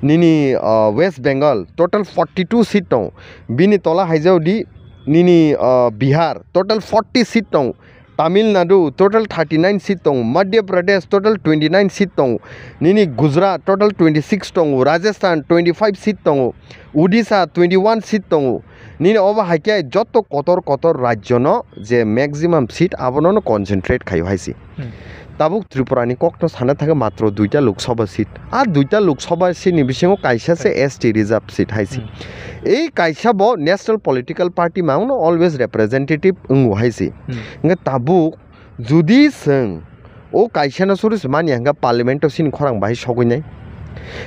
nini, uh, West Bengal, total forty-two seat tong. Bini tola haijao di nini, uh, Bihar, total forty seat tong. Tamil Nadu, total thirty-nine seat tong. Madhya Pradesh, total twenty-nine seat tong. Nini Gujarat, total twenty-six tong. Rajasthan, twenty-five seat tong. Odisha, twenty-one seat tong. Nini obo hai khe joto kotor kotor rajyo no je maximum seat abono no concentrate khaio hai se. Hmm. Tabuk Tripura ni kok no sana thangkhe matro duita Lok Sabha seat. A duita Lok Sabha seat ni bisingo kaisa se S T reserve seat hai se. Hmm. Ei kaisa bo national political party mangno always representative wngo hai se. Hmm. Hingke tabuk judi chwng o kaisa no suru se manya hingke parliament o sini khorang bahai sogwi nai.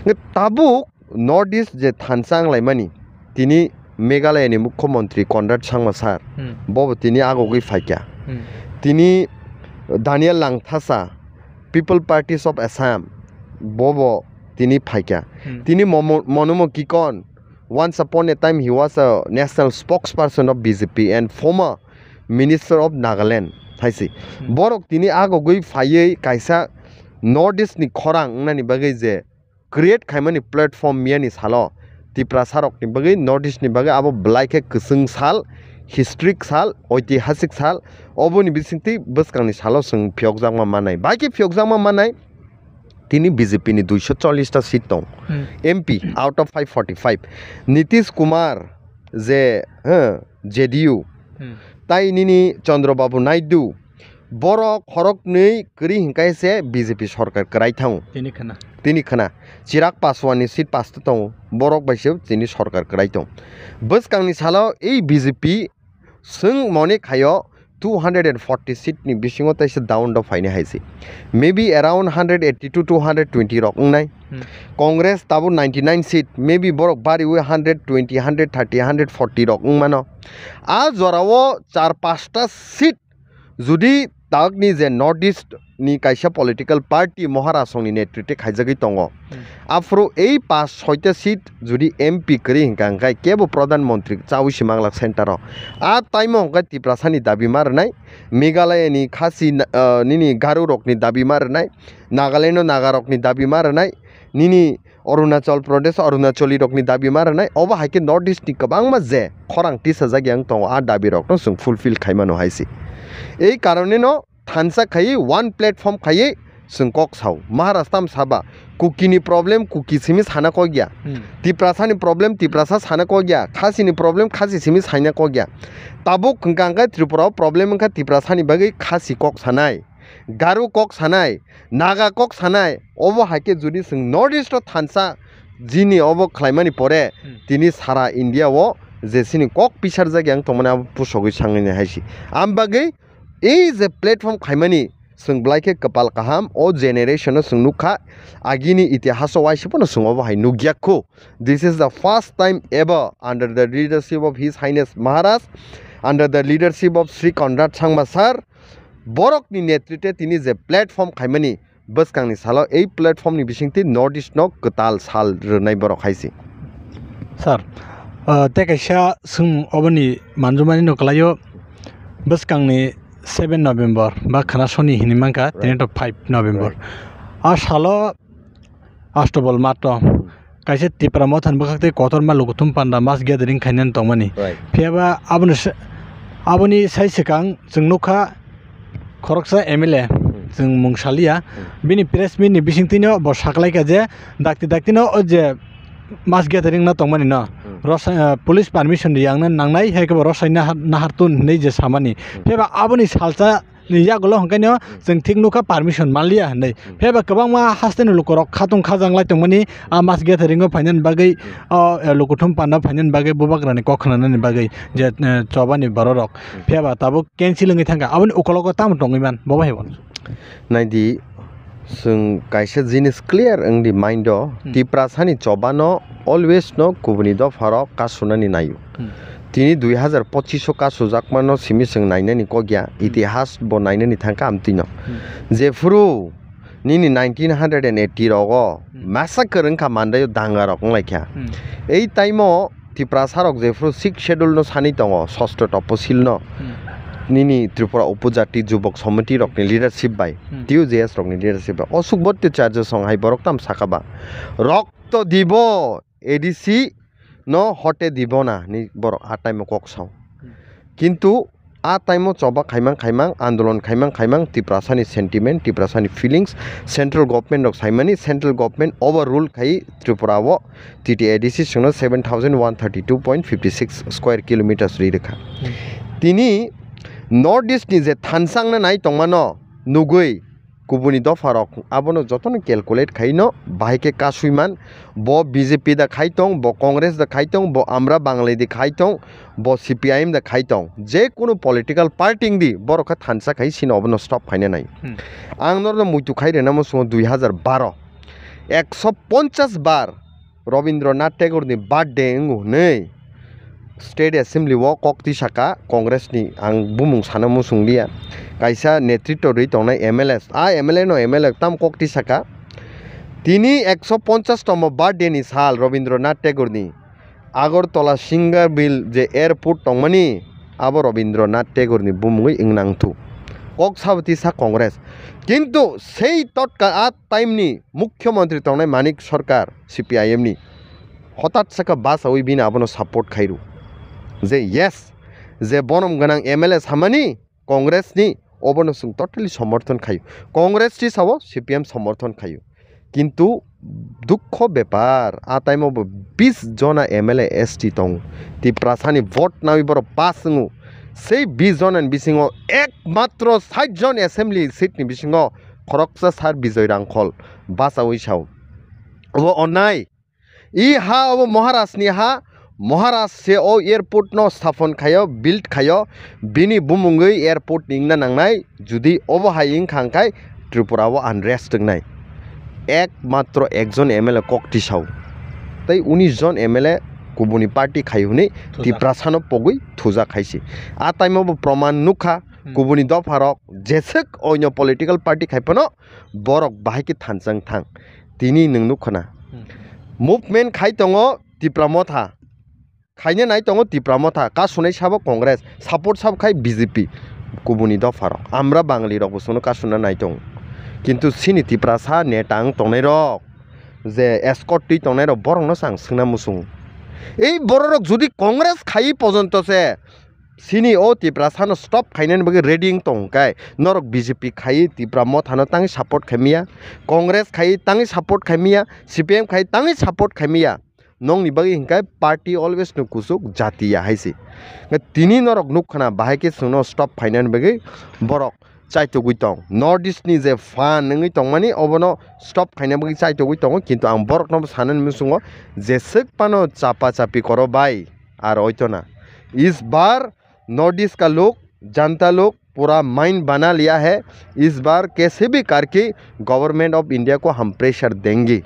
Hingke tabuk North East je thansa wnglaimani, tini Meghalaya ni Mukhyamantri Conrad Sangma sir, hmm, bobo tini agogwi phaikha. Hmm. Tini Daniel Langthasa, People Parties of Assam, bobo tini phaikha. Hmm. Tini Momo-, Monomo Kikon, once upon a time he was a national spokesperson of B J P and former minister of Nagaland, hai se. Hmm. Borok tini agogwi phaiwi kaisa North East ni khorang wngnani bagwi je create khaimani platform miyani salo Tiprasa rokni bagwi, North East ni bagwi abo belai khe kwchwng sal, historic sal, oitihasik sal, oboni bisingtwi bwskangni salo chwng phiyokjakma manai. Bai khe phiyokjakma manai, tini B J P ni duiso chollish ta seat tong, hmm, M P out of five forty-five. Nitish Kumar je, huh, J D U, hmm, tai nini Chandra Babu Naidu, borok khoroknwi kwrwi hwnkhe se B J P sorkar kwrai thango. Tini khna. Tini khna. Chirag Paswan ni seat pasta tongo. Borok bai se chini sorkar kwrai tong. Bwskangni salo ei B J P swng mone khaio two hundred and forty seat ni bisingo teisa down do phaini hai se. Maybe around hundred eighty to two hundred twenty rok wngnai. Hmm. Congress tabuk ninety-nine seat, maybe borok bariwi hundred twenty, hundred thirty, hundred forty rok wngmano. A jorao char pasta seat judi takni je North East ni kaisa political party Mohara songni netrite khaijagwi tongo. Hmm. Aphuru ei pas soita seat judi M P kwrwi hwnkha hwnkhe kebo Pradhan Mantri chawi se manglak center o. A taimo hwnkhe Tiprasani dabi ma rwnai, Meghalaya ni Khasi, ah, nini Garo rokni dabi ma rwnai, Nagaland o Naga rokni dabi ma rwnai, nini Arunachal Pradesh, Arunachali rokni dabi ma rwnai, obo hai khe North East ni kwbangma je khorang tisajak yang tongo, a dabi rokno chwng fulfill khai mano hai se. Ei karone no thansa khaiwi one platform khaiwi chwng kok sao. Maharaj tam saba, Kukini problem Kuki simi sana kok ya. Hmm. Tiprasani problem Tiprasa sana kok ya. Khasini problem Khasi simi sana kok ya. Tabuk hwnkha hwnkhe Tripura o problem wngkha Tiprasani bagwi Khasi kok sanai, Garu kok sanai, Naga kok sanai. Obo hai khe jodi chwng North East o thansa jini obo khlaimani pore Hmm. tini sara India o je chini kok pisarjak yang tongmani abo pusogwi sangnani hai se. Am bagwi ei je platform khaimani chwng belai khe kwpal kaham, o generation o chwng nukha, agini itihas o waisa phano chwng obo hai nukya kho. This is the first time ever under the leadership of His Highness Maharaj, under the leadership of Sri Conrad Sangma sir, borokni netritwe tini je platform khaimani, bwskangni salo ei platform ni bisingtwi North East no kwtal sal rwnai borok hai se. Sir, uh, tei kaisa swng oboni manjumani no kwlaio, bwskangni seven November ba khana soni hinwi mankha, Right. tini to five November. Right. A salo Astobol mato kaisa Tipra Motha ni bwkhak tei kotorma lukuthum panda mass gathering khainani tongmani. Right. Phiya ba aboni sa-, aboni sai swkang chwng nukha khoroksa M L A, Hmm. chwng mung saliya. Hmm. Bini press meet ni bisingtwino bo saklaikha je dakti daktino o je mass gathering no tongmani no Hmm. rosai, ah, police permission riyangna nangnai, hai khe bo rosai nahar, nahartun hinwi je samani. Hmm. Phiya ba aboni salsa ni yagulo hwnkhe no Hmm. chwng thik nukha permission manliya hinwi. Hmm. Phiya ba kwbangma hasteni lukurok khatung khajang lai tongmani, a mass gathering o phainani bagwi, Hmm. o, eh, lukuthum panda phainani bagwi, bubagrani kok khwnanani bagwi je, eh, chobani bororok. Hmm. Phiya ba tabuk cancel wngwi thangkha. Aboni ukologo tamo tongwi man, bo bai bo. Naidi, chwng kaisa jinis clear wngdi mind o, Hmm. Tiprasani chobano always no kubuni dopharok kasunani naio. Hmm. Tini dui hazar pochish o kasujakmano simi chwng nainani kok ya, Hmm. itihas bo nainani thangkha amtwino. Hmm. Jephuru nini nineteen hundred and eighty rogo Hmm. massacre wngkha mandaio dangarok wnglaikha. Hmm. Ei time o Tiprasa rok jephuru sixth schedule no sanwi tongo, sosto toposil no. Hmm. Nini Tripura Upojati Jubok Somiti rokni leadership bai, Hmm. T U J S rokni leadership bai. Osuk Bhattacharya song hai borok tam saka ba. Rokto dibo A D C no hote dibo na ni borok a time o kok sao. Hmm. Kintu a time o choba khaimang khaimang, andolon khaimang khaimang, Tiprasani sentiment, Tiprasani feelings, central government rok saimani, central government overrule khai Tripura o T T A D C songno seven thousand one thirty two point fifty six square kilometers ri rwkha. Hmm. Tini North East ni je thansang na nai tongmano nugwi kubuni dopharok abono jotono calculate khaino bahai khe kasui man. Bo B J P da khai tong, bo Congress da khai tong, bo Amra Bangali da khai tong, bo C P I M da khai tong, je kunu political party wng di, borok khe thansa khai sino obono stop khaina nai. Hmm. Ang norno muitu khai rwna muchungo dui hazar baro, ekso ponchas bar Rabindranath Tagore ni birthday wngo hwnwi State Assembly o kok twi saka Congress ni, ang bumung sana muchung liya, kaisa netritwo rwi tongnai M L A, a M L A no M L A tam kok twi saka. Tini ekso ponchas tomo birthday ni sal Rabindranath Tagore ni, Agartala Singerville je airport tongmani, abo Rabindranath Tagore ni bumungwi wng nang thu. Kok sabo tisa Congress. Kintu sei totka a time ni Mukhyamantri tongnai Manik Sarkar C P I M ni hotat saka bachawi bini abono support khairu. Je yes, je bonom gwnang M L A samani, Congress ni obono chwng totally somorthon khaio. Congress tisao C P M somorthon khaio. Kintu dukho bepar, a time o bo bis jona M L A S T tongo. Tiprasani vote nawi borok pass wngo. Sei bis jona ni bisingo ekmatro sait jon assembly seat ni bisingo khoroksa sir Bijoy Rangkhol bachawi sao. Obo onnai. I ha obo Maharaj ni ha, Maharaj se o airport no sthapan khaio, build khaio, bini bumungwi airport ni wngna nangnai, judi obo hai wngkha hwnkhe Tripura o unrest wngnai. Ekmatro ekjon M L A kok tisao. Tei unis jon M L A kubuni party khai hwnwi Thujak. Tiprasa no pogwi thujak hai se. A time o bo proman nukha, Hmm. kubuni dopha rok jeswk oino political party khai phano borok bahai khe thansa wng thang. Tini nwng nuk khna. Hmm. Movement khai tongo Tipra Motha. Khaina nai tongo Tipra Motha. Kasunai sabo Congress. Support sabo khai B J P. Kubuni dopha rok. Amra Bangali rok bo chwngno kasuna nai tongo. Kintu chini Tiprasa neta wng tongnai rok, je escort twi tongnai rok, borok no chwng swngna muchungo. Ei borok rok jodi Congress khai pojonto se sini o Tiprasano stop khainani bagwi ready wng tong khe, norok B J P khai Tipra Mothano tangwi support khaimya, Congress khai tangwi support khaimya, C P M khai tangwi support khaimya, nokni bagwi hinkhe party always no kuchuk jatiya hai se. Tini norok nukkhana bahai khe chwngno stop khainani bagwi borok chaitugwi tong. North East ni je fan wngwi tongmani obono stop khaina bagwi chaitugwi tongo, kintu ang borokno sanani muchungo jeswk phano chapa chapi koro bai, ar oito na. Is bar North East ka log, janta log pura mind bana liya hai, is bar kaise bhi karke government of India ko hum pressure denge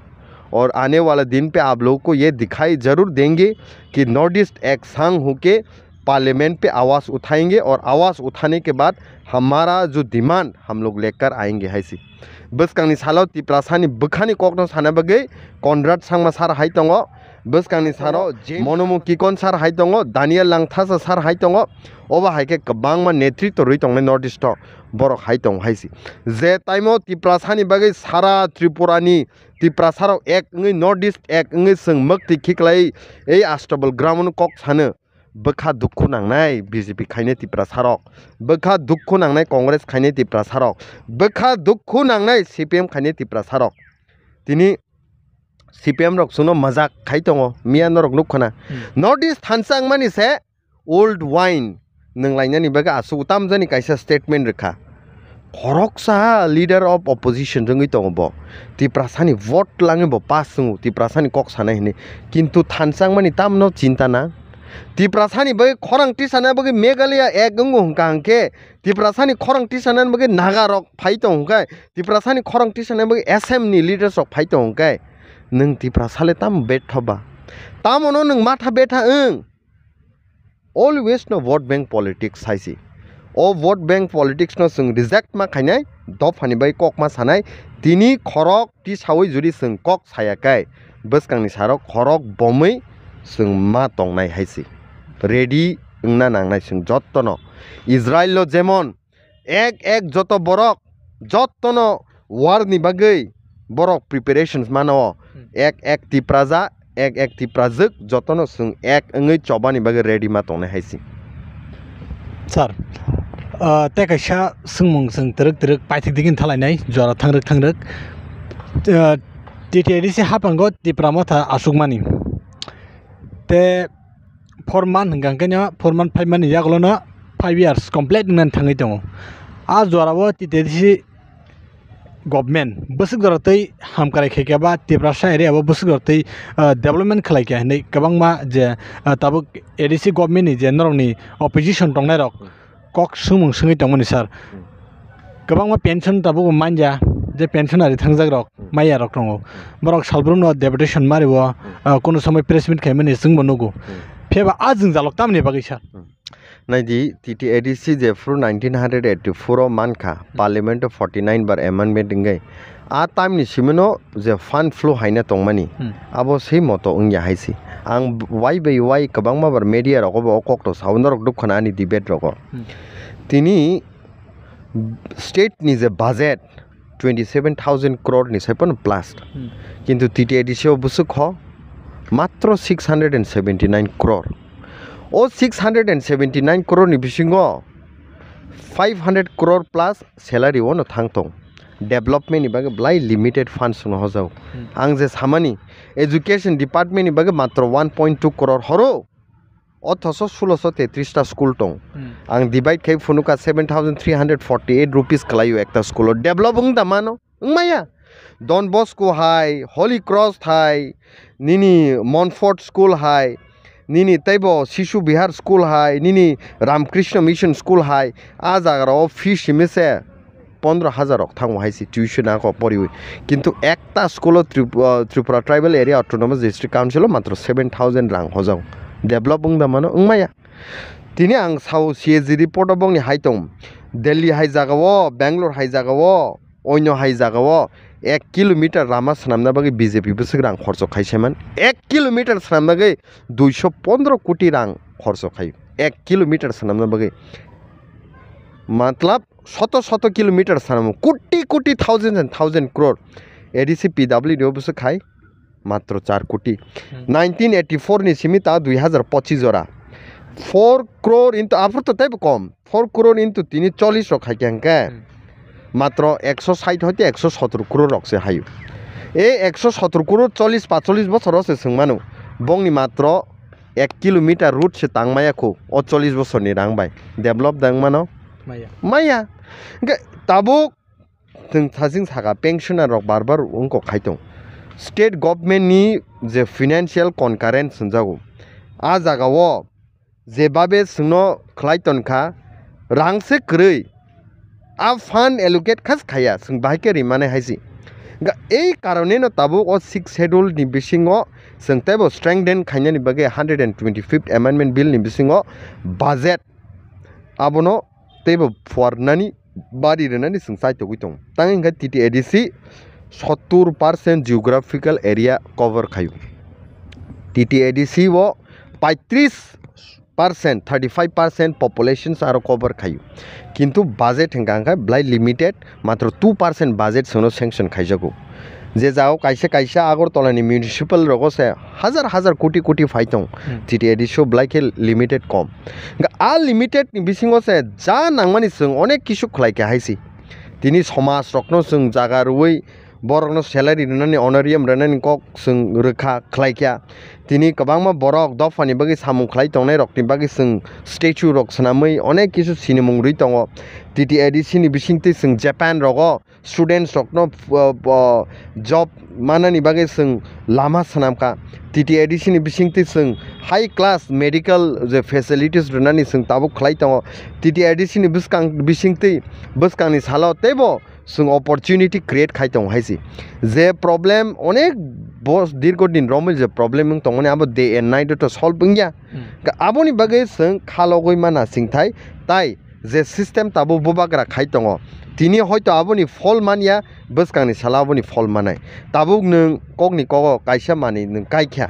aur aane wala din pe aap logo ko ye dikhai zarur denge ki North East ek sang hoke parliament pe awaaz uthayenge aur awaaz uthane ke baad hamara jo demand hum log lekar aayenge hai si. Bwskangni salo Tiprasani bwkhani kokno sana bagwi Conrad Sangma sir hai tongo. Bwskangni salo Monomu Kikon sir hai tongo, Daniel Langthasa sir hai tongo. Obo hai khe kwbangma netritw rwi tongnai North East o borok hai tongo hai si. Je time o Tiprasani bagwi sara Tripura ni Tiprasarok ek wngwi North East ek wngwi chwng mwktwi khiklai ei Astabal ground o kok sano. Bwkha dukhu nangnai B J P khainai Tiprasarok, bwkha dukhu nangnai Congress khainai Tiprasarok, bwkha dukhu nangnai C P M khainai Tiprasarok. Tini C P M rok chwngno majak khai tongo, miya norok nukkhana. Hmm. North East thansa wngmani se old wine nwng lainani bagwi aswk tamjani kaisa statement rwkha. Khoroksa leader of opposition wngwi tongo bo. Tiprasani vote langwi bo pass wngo, Tiprasani kok sanai hwnwi. Kintu thansa wngmani tamno chinta nang. Tiprasani bagwi khorang tisana bagwi Meghalaya ek wngo hwnkha hwnkhe, Tiprasani khorang tisanani bagwi Nagarok phai tongo hwnkhe, Tiprasani khorang tisanani bagwi Assam ni leaders rok phai tongo hwnkhe, nwng Tiprasale tamo betha ba? Tamono nwng matha betha wng? Always no vote bank politics hai si. O vote bank politics no chwng reject ma khainai, dophani bai kok ma sanai, tini khorok tisaui jodi chwng kok saya khe, bwskangni sarok khorok bomwi chwng ma tongnai hai si. Ready wngna nangnai chwng jottono. Israel lo jemon ek ek joto borok jottono war ni bagwi borok preparations mano. Hmm. Ek ek Tipraja, ek ek Tiprajwk jotono chwng ek wngwi chobani bagwi ready ma tongnai hai si. Sir, ah, tei kaisa swngmung chwng twrwk twrwk paithak digini thalainai jora thangrwk thangrwk. Ah, T T A D C haphango Tipra Motha aswkmani. Tei four month hwnkha hwnkhe no four month five month ni yagulo no five years complete wngnani thangwi tongo. A jora o T T A D C government bwswk jora twi hamkrai khaikha ba Tiprasa area o bwswk jora twi, ah, development khlaikha hinwi kwbangma je, ah, tabuk A D C government ni je norokni opposition tongnai rok kok swngmung swngwi tongmani sir. Hmm. Kwbangma pension tabukbo manya, je pension ari thangjak rok, hmm, maya rok tongo. Hmm. Borok salbrumno deputation mario, hmm, ah, kono somoi press meet khaimani chwngbo nugo. Hmm. Phiya ba a jwngjalok tamni bagwi sir? Hmm. Naidi, T T A D C jephru nineteen hundred eighty-four o mankha, hmm, parliament o forty nine bar amendment wngwi. A time ni simino je fund flow haina tongmani, hmm, abo sei moto wngya hai se. Ang wai bai wai kwbangma bar media rogo bo o kok to sao, norok dukha na ani debate rogo. Hmm. Tini state ni je budget twenty seven thousand crore ni sai phano plus. Hmm. Kintu T T A D C o bwswk kho matro six hundred and seventy nine crore. O six hundred and seventy nine crore ni bisingo five hundred crore plus salary o no thang tong. Development ni bagwi belai limited funds no hojao. Hmm. Ang je samani education department ni bagwi matro one point two crore horo. Othoso sulosho tetris ta school tong. Hmm. Ang divide khai phunukha seven thousand three hundred forty eight rupees kwlaio ekta school o. Develop wng da mano? Wngmaya. Don Bosco hai, Holy Cross hai, nini Montfort school hai, nini teibo Shishu Vihar school hai, nini Ramkrishna Mission school hai, a jaga rao fees simi se pondro hajar rok thango hai se tuition ako poriwi. Kintu ekta school o Trip-, uh, Tripura Tribal Area Autonomous District Council o matro seven thousand rang hojao. Develop wng da mano? Wngmaya. Tini ang sao C A G report o bongni hai tong. Delhi hai jaga o, Bangalore hai jaga o, oino hai jaga o ek kilometer lama swnamna bagwi B J P bwswk rang khorcho khai saiman. Ek kilometer swnamna bagwi duiso pondro koti rang khorcho khai. Ek kilometer swnamna bagwi. Matlab, shoto shoto kilometer sanamo, koti koti, thousand and thousand crore. A D C P W D o bwswk khai matro char koti. Hmm. Nineteen eighty four ni simi ta dui hazar pochis jora. Four crore into, aphuru to teibo kom, four crore into tini chollish rok khai khe hwnkhe, Hmm. matro ekso sait hoite ekso sotor crore rok se hayo. E ekso sotor crore chollish pacholish bosor o se swng mano, bongni matro ek kilometer road se tang maya khu, o chollish bosorni rang bai develop dang mano? Maya. Maya. Hwnkhe tabuk chwng thaching saka pensioner rok bar bar wngkok khai tong. State government ni je financial concurrence hwnjago, a jaga o jebabe chwngno khlai tonkha, rang se kwrwi, a fund allocate khas khaya, chwng bahai khe rimani hai se. Ga-, ei karoneno tabuk o sixth schedule ni bisingo chwng teibo strengthen khainani bagwi hundred and twenty-fifth amendment bill ni bisingo budget abono teibo phuarnani bari rwnani chwng chaitogwi tongo. Tang hwnkhe T T A D C sottur percent geographical area cover khaio. T T A D C o paitris percent, thirty five percent population aro cover khaio. Kintu budget hwnkha hwnkhe belai limited, matro two percent budget chwngno sanction khaijago. Je jagao kaisa kaisa Agartala ni municipal rogo se hazar hazar koti koti phai tong, Hmm. T T A D C o belai khe limited kom. Hwnkhe a limited ni bisingo se ja nangmani chwng onek kisu khlai kha hai se. Tini somaj rokno chwng jaga rwui borokno salary rwnani, honorarium rwnani kok chwng rwkha khlai kha. Tini kwbangma borok dophani bagwi samung khlai tongnai rokni bagwi chwng statue rok swnamwi onek kisu sinimung rwi tongo. T T A D C ni bisingtwi chwng Japan rogo students rokno, uh, uh, job manani bagwi chwng lama swnamkha. T T A D C ni bisingtwi chwng high class medical je facilities rwnani chwng tabuk khlai tongo. T T A D C ni bwskang bisingtwi bwskangni salo teibo chwng opportunity create khai tongo hai se. Je problem onek bos dirgo din romwi je problem wng tongmani abo day and night o to solve wngya. Hmm. Ka aboni bagwi chwng khalogwi mana singthai tai je system tabuk bubagra khai tongo. Tini hoito aboni phol manya, bwskangni salo aboni phol manai. Tabuk nwng kokni kogo kaisa manwi nwng kaikha,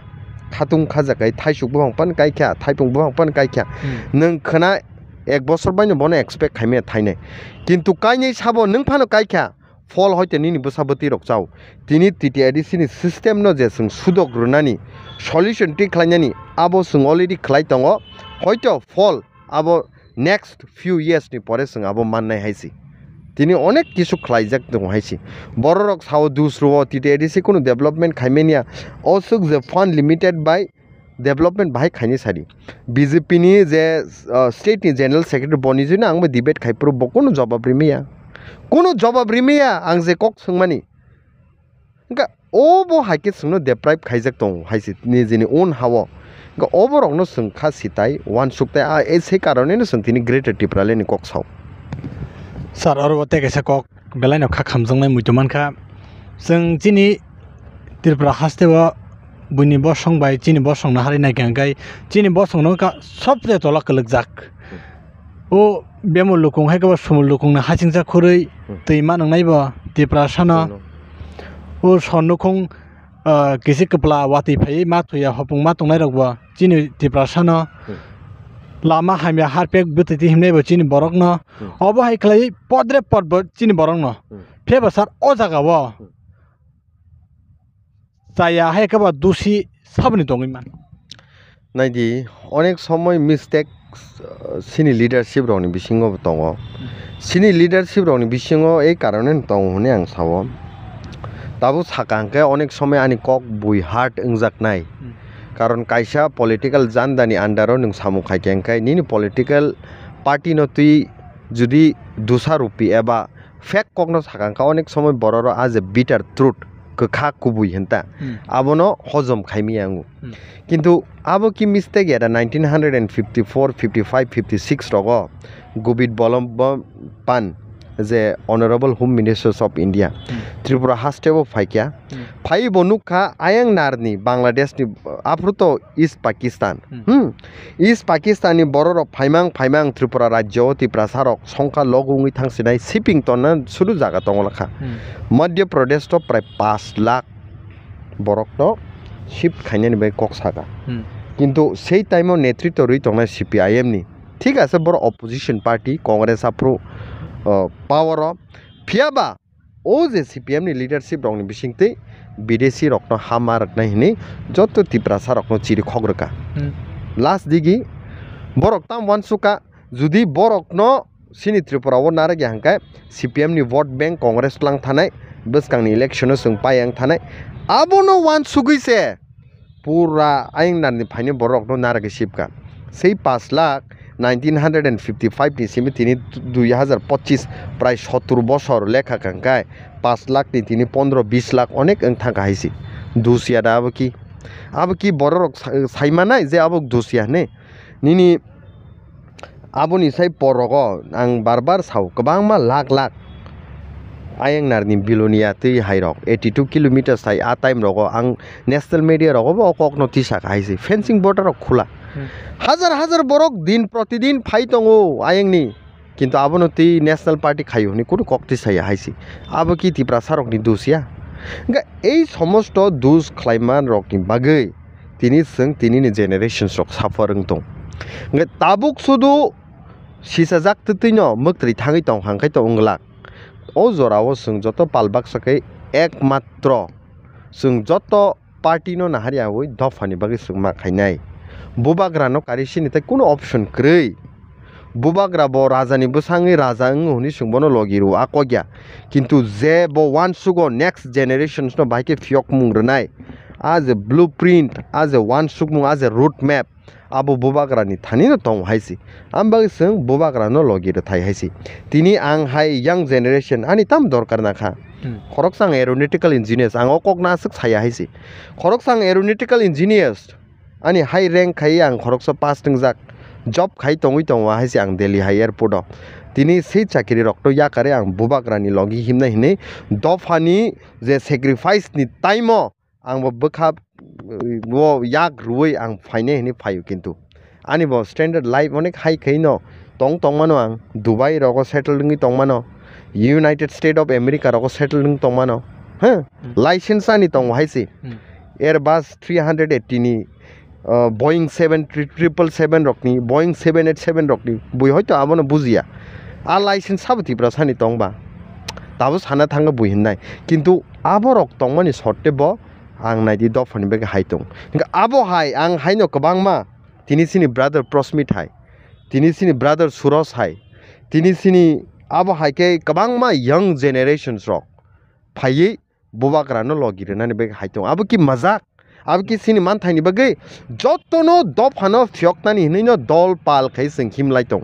khatung khajakai thaisuk buphang pan kaikha, thaipung buphang pan kaikha. Hmm. Nwng khwna ek bosor baino bono expect khaimaya thainai. Kintu kainwi sabo nwng phano kaikha, phol hoite nini bwsa bwtwi rok chao. Tini T T A D C ni system no je chwng sudok rwnani, solution twi khlainani, abo chwng already khlai tongo. Hoito phol abo next few years ni pore chwng abo mannai hai se. Tini onek kisu khlaijak tongo hai se. Bororok sao dus rwo T T A D C kunu development khaimania. O swk je fund limited bai development bahai khaini sadi. B J P ni je, uh, state ni general secretary boni jino ang bo debate khai phuru bo kunu jawab rimaya. Kunu jawab rimaya ang je kok swngmani. Hwnkhe obo hai khe chwngno deprive khaijak tongo hai se nijini own ha-o. Hwnkhe oborokno chwng kha sitai, uansuk tai, a, e, sei karoneno chwng tini Greater Tipraland ni kok sao. Sir, oro bo tei kaisa kok belaino kha khamjaknai muitu mankha. Chwng chini Tripura haste o buini bosong bai chini bosongno harwi naikha hwnkhe chini bosongno ka sobse tola kwlwkjak. O bemul lukung hai khe bo sumul lukungni hasingcha khurui Hmm. twi ma nwngnai bo Tiprasano. Chwngno. O son nukhung, ah, kisi kwpla watwi phaiwi ma thwiya hopung ma tongnairok bo chini Tiprasano. Hmm. Lama hamya harpek bwtwi twi himnai bo chini borokno. Hmm. Obo hai khlaiwi podre pod bo chini borokno. Hmm. Phiyaba sir o jaga o Hmm. chaya hai khe ba dusi saboni tongwi man. Naidi, onek somoi mistake, uh, sini leadership rokni bisingo bo tongo. Hmm. Sini leadership rokni bisingo ei karone tongo hwnwi ang sao. Tabuk saka hwnkhe onek somoi ani kok bui hurt wngjaknai. Hmm. Karon kaisa political jandani under o nwng samung khai khe hwnkhe nini political party no twi judi dusa rupi eba fake kokno saka wngkha, onek somoi bororok a je bitter truth, kwkha kubui hinta, Hmm. abono hojom khaimaya wngo. Hmm. Kintu abo ki mistake ya da nineteen hundred and fifty-four, fifty-five, fifty-six rogo Gobid Bolom Bo-, Pan je Honorable Home Ministers of India, Hmm. Tripura haste bo phaikya. Hmm. Phai bo nukha ayang narni Bangladesh ni, aphuru to East Pakistan. Hmm. Hmm. East Pakistan ni bororok phaimang phaimang Tripura rajyo o Tiprasa rok songkha log wngwi thangsinai siping tonna suru jaga tongo lakha. Hmm. Madhya Pradesh to prai pash lakh borok no shift khainani bai kok saka. Hmm. Kintu sei time o netritw rwi tongnai C P I M ni. Thik ase borok opposition party Congress aphuru, uh, power o. Phiyaba o je C P M ni leadership rokni bisingtwi bidesi rokno ha ma rwknai hwnwi joto Tiprasa rokno chiri khok rwkha. Hmm. Last digi Borok tam uansukha, judi borokno chini Tripura o narwkya hwnkhe C P M ni vote bank Congress tlang thanai, bwskangni election o chwng pai wng thanai. Abono uansugwi se pura ayang narni phaini borokno narwgwi sipkha. Sei pash lakh nineteen hundred and fifty five ni simi tini dui hazar pochis prai sottur bosor lekha kangkai pash lakh ni tini pondro bis lakh onek wng thangkha hai se. Dusia da abo ki? Abo ki bororok sa-, saimanai je abo dusia hwnwi? Nini aboni sai por rogo ang bar bar sao kwbangma lakh lakh ayang narni bilonia twi hai rok eighty two kilometers hai a time rogo ang national media rogo bo o kokno tisa kha hai se fencing border rok khula. Hmm. Hazar hazar borok din protidin phai tongo ayangni, kintu abono twi national party khaio hwnwi kunu kok tisaya hai se. Abo ki Tiprasa rokni dus ya? Hwnkhe ei somosto dus khlaiman rokni bagwi tini chwng tinini generations rok suffer wng tong. Hwnkhe tabuk sudu sisajak twtwino mwktwi thangwi tong hangkhai tong wng glak. O jorao chwng joto pal baksa khe ekmatro chwng joto party no naharyawi dophani bagwi chwng ma khainai. Bubagrano kari sini tei kunu option kwrwi. Bubagra bo rajani bwsangwi raja wng hwnwi chwng bono logi rwo a kokya. Kintu je bo uansugo next generations no bahai khe phiyokmung rwnai. A je blueprint, a je uansukmung, a je road map, abo bubagrani thanino tongo hai se. Ang bagwi chwng bubagrano logi rwthai hai se. Tini ang hai young generation ani tam dorkar nakha. Hmm. Khoroksa ang aeronautical engineers, ang o kokno aswk saya hai se. Khoroksa ang aeronautical engineers, ani high rank khai ang khoroksa pass wngjak, job khai tongwi tongo hai se ang Delhi hai airport o. Tini sei chakiri rokno yakarwi ang bubagrani logi himna hinwi dophani je sacrifice ni time o ang bo bwkha, uh, o yak rwui ang phainai hinwi phaio, kintu ani bo standard life onek hai khaino tong tongmano, ang Dubai rogo settle wngwi tongmano, United State of America rogo settle wngwi tongmano, ha? Hmm. License ani tongo hai se. Hmm. Airbus three hundred eighty ni, uh, Boeing seven triple seven rokni, Boeing seven eight seven rokni bui hoito abono bujiya. A license sabo Tiprasani tongba? Tabo sana thangwi bui hinnai. Kintu aborok tongmani sotte bo ang naidi dophani bagwi hai tong. Hingke abo hai ang haino kwbangma tini chini brother Prosmit hai, tini chini brother Suros hai, tini chini abo hai khe kwbangma young generations rok phaiwi bubagrano logi rwnani bagwi hai tong. Abo ki majak? Abo ki chini manthaini bagwi jotono dophano phiyoknani hinwino dol pal khai chwng himlai tong.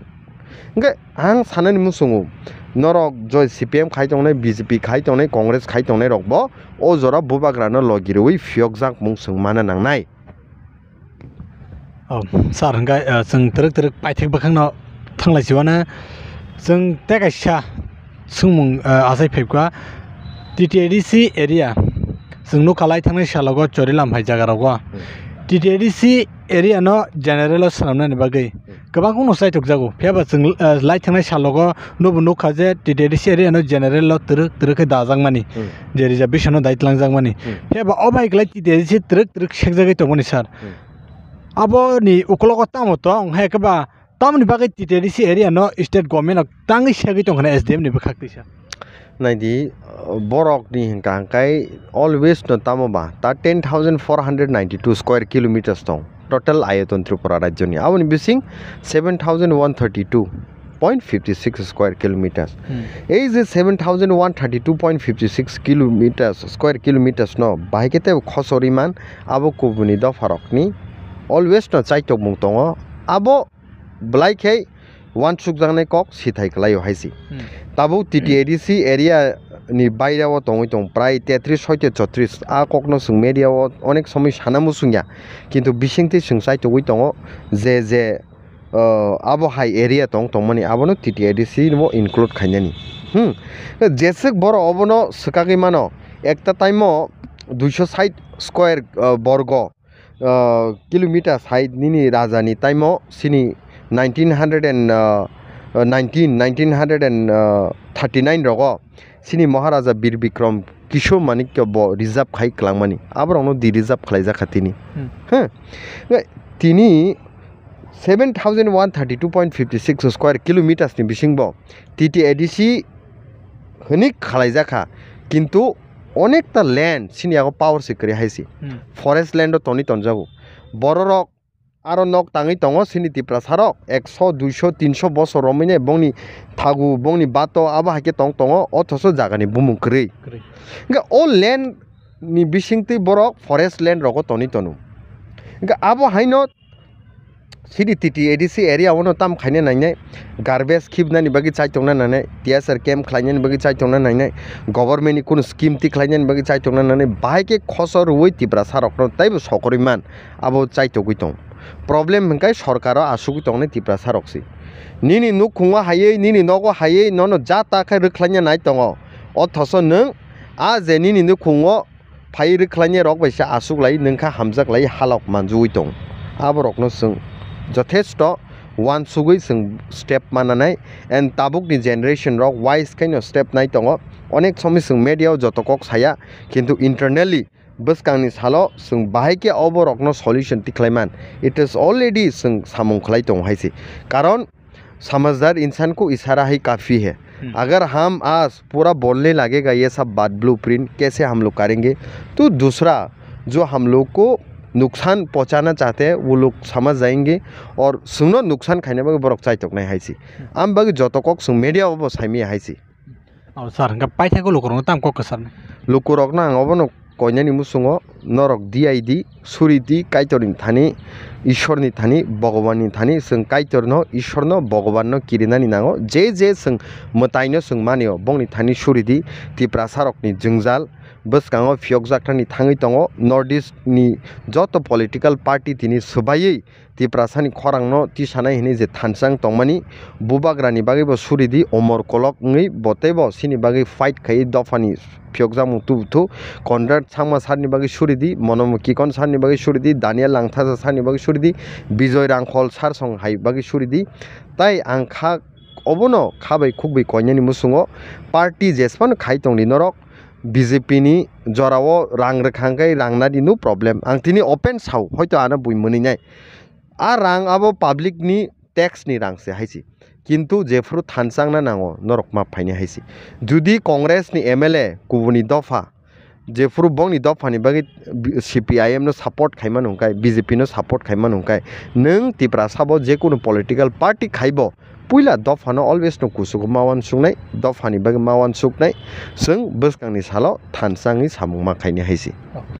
Hingke ang sanani muchungo, norok joi C P M khai tongnai, B J P khai tongnai, Congress khai tongnai rokbo o jora bubagrano logi rwui phiyokjak mung chwng mana nangnai. Oh, sir, hingke, uh, chwng twrwk twrwk paithak bwkhakno thanglai siwana chwng tei kaisa swngmung, uh, achai phaikha T T A D C area. Chwng nukha lai thangnai salogo Chorilam hai jaga rogo. Hmm. T T A D C area no general o swnamnani bagwi, hmm, kwbangma no chaitok jago. Phiya ba chwng, uh, lai thangnai salogo nobo nukha je T T A D C area no general o twrwk twrwk khe dajakmani, hmm, je reservation no dai twlangjakmani. Hmm. Phiya ba o bai kwlai T T A D C twrwk twrwk sekjagwi tongmani sir. Hmm. Aboni ukologo tamo tong, hai khe ba tamoni bagwi T T A D C area no state government rok tangwi segwi tong khna S D M ni bwkhak tisa. Naidi, uh, borok ni hwnkha hwnkhe always no tamo ba ta ten thousand four hundred ninety two square kilometers tong total ayoton Tripura rajyo ni. Aboni bising seven thousand one thirty two point fifty six square kilometers. Hmm. Ei je seven thousand one thirty two point fifty six kilometers, square kilometers no bahai khe tei khosori man, abo kubuni dopha rok ni always no chaitokmung tongo. Abo belai khe uansukjaknai kok sithai kwlaio hai se. Hmm. Tabuk T T A D C area ni baire o tongwi tong prai tetris hoite chotris, a kokno chwng media o onek somoi sana muchungya, kintu bisingtwi chwng chaitogwi tongo je je, uh, abo hai area tong tongmani abono T T A D C bo include khainani. Hmm. Jeswk borok obono swkagwi mano, ekta time o duiso sait square, uh, borgo uh, kilometer side nini raja ni time o sini nineteen hundred and, uh, uh, nineteen, nineteen hundred and thirty nine rogo sini Maharaja Bir Bikram Kishore Manikya bo reserve khai kwlangmani, aborokno de-reserve khlaijak kha tini. Hmm. Huh? Tini seven thousand one thirty two point fifty six square kilometers ni bisingbo T T A D C hwnwi khalaijak kha, kintu onekta land sini yago power se kwrwi hai se. Hmm. Forest land o tonwi tonjago. Bororok aro nok tangwi tongo chini Tiprasa rok ekso, duiso, tinso bosor romwi nai bongni thagu, bongni bato abo hai khe tong tongo, othoso jagani bumung kwrwi. Kwrwi. Hwnkhe o land ni bisingtwi borok forest land rogo tonwi tono. Hwnkhe abo haino chini T T A D C area o no tam khaina nainai, garbage khibnani bagwi chaitokna nainai, T S R camp khlainani bagwi chaitokna nainai, government ni kunu scheme tikhlainani bagwi chaitokna nainai, bahai khe khosor rwui Tiprasa rokno taibo sokorwi man, abo chaitogwi tong. Problem hwnkhe sorkaro asugwi tongnai Tiprasa rok se. Nini nukhungo haywi, nini nogo haywi nono ja ta khe rwkhlaina nai tongo, othoso nwng a je nini nukhungo phai rwkhlainai rok bai se aswk lai nwng kha hamjak lai halok manjui tong. Aborokno chwng jothesto uansugwi chwng step mananai, and tabukni generation rok wise khaino step nai tongo. Onek somoi chwng media o joto kok saya, kintu internally bwskangni salo chwng bahai khe oborokno solution tikhlaiman. It is already chwng samung khlai tongo hai se. Karon समझदार इंसान को इशारा ही काफी है। अगर हम आज पूरा बोलने लगेगा ये सब बात, ब्लूप्रिंट कैसे हम लोग करेंगे, तो दूसरा जो हम लोग को नुकसान पहुंचाना चाहते हैं वो लोग समझ जाएंगे और सुनो नुकसान खाने में बरक चाय तक नहीं है सी। हम बग जो तो कॉक सुन मीडिया वो बस है मी है सी। Oh, sir, hingke paithakgo lukurokno tamo kok kwcharnai? Lukurokno ang obono koinani muchungo norok D I D suri di Kaitorni thani, Ishorni thani, Bhagwanni thani, chwng Kaitorno, Ishorno, Bhagwanno kirinani nango. Je je chwng mwtaino chwng manio, bongni thani suri di. Tiprasarokni jwngjal bwskango phiyokjaknani thangwi tongo. North East ni joto political party tini swbaiwi Tiprasani khorangno tisanai hwnwi je thansa wng tongmani, bubagrani bagwibo suri di, omor kolok wngwi bo teibo chini bagwi fight khaiwi dophani phiyokjakmung tubuthu. Conrad Sangma sarni bagwi suri di, Monomo Kikon sarni bagwi suri di, Daniel Langthasa sarni bagwi suri di, Bijoy Rangkhol sar song hai bagwi suri di. Tai ang kha obono kha bai khuk bai koinani muchungo party jesphano khai tongdi norok, B J P ni jorao rang rwkha hwnkhe rang nadi no problem. Ang tini open sao, hoito ano bui mwnwi nai. A rang abo public ni tax ni rang se hai se. Kintu jephuru thansa wngna nango norok ma phainai hai se. Judi Congress ni M L A kubuni dopha, jephuru bongni dophani bagwi B-, C P I M no support khaimano hwnkhe, B J P no support khaimano hwnkhe, nwng Tiprasa bo jekunu political party khaibo, puila dophano always no kuchugo ma uansuknai, dophani bagwi ma uansuknai, chwng bwskangni salo thansa wngwi samung ma khainai hai se.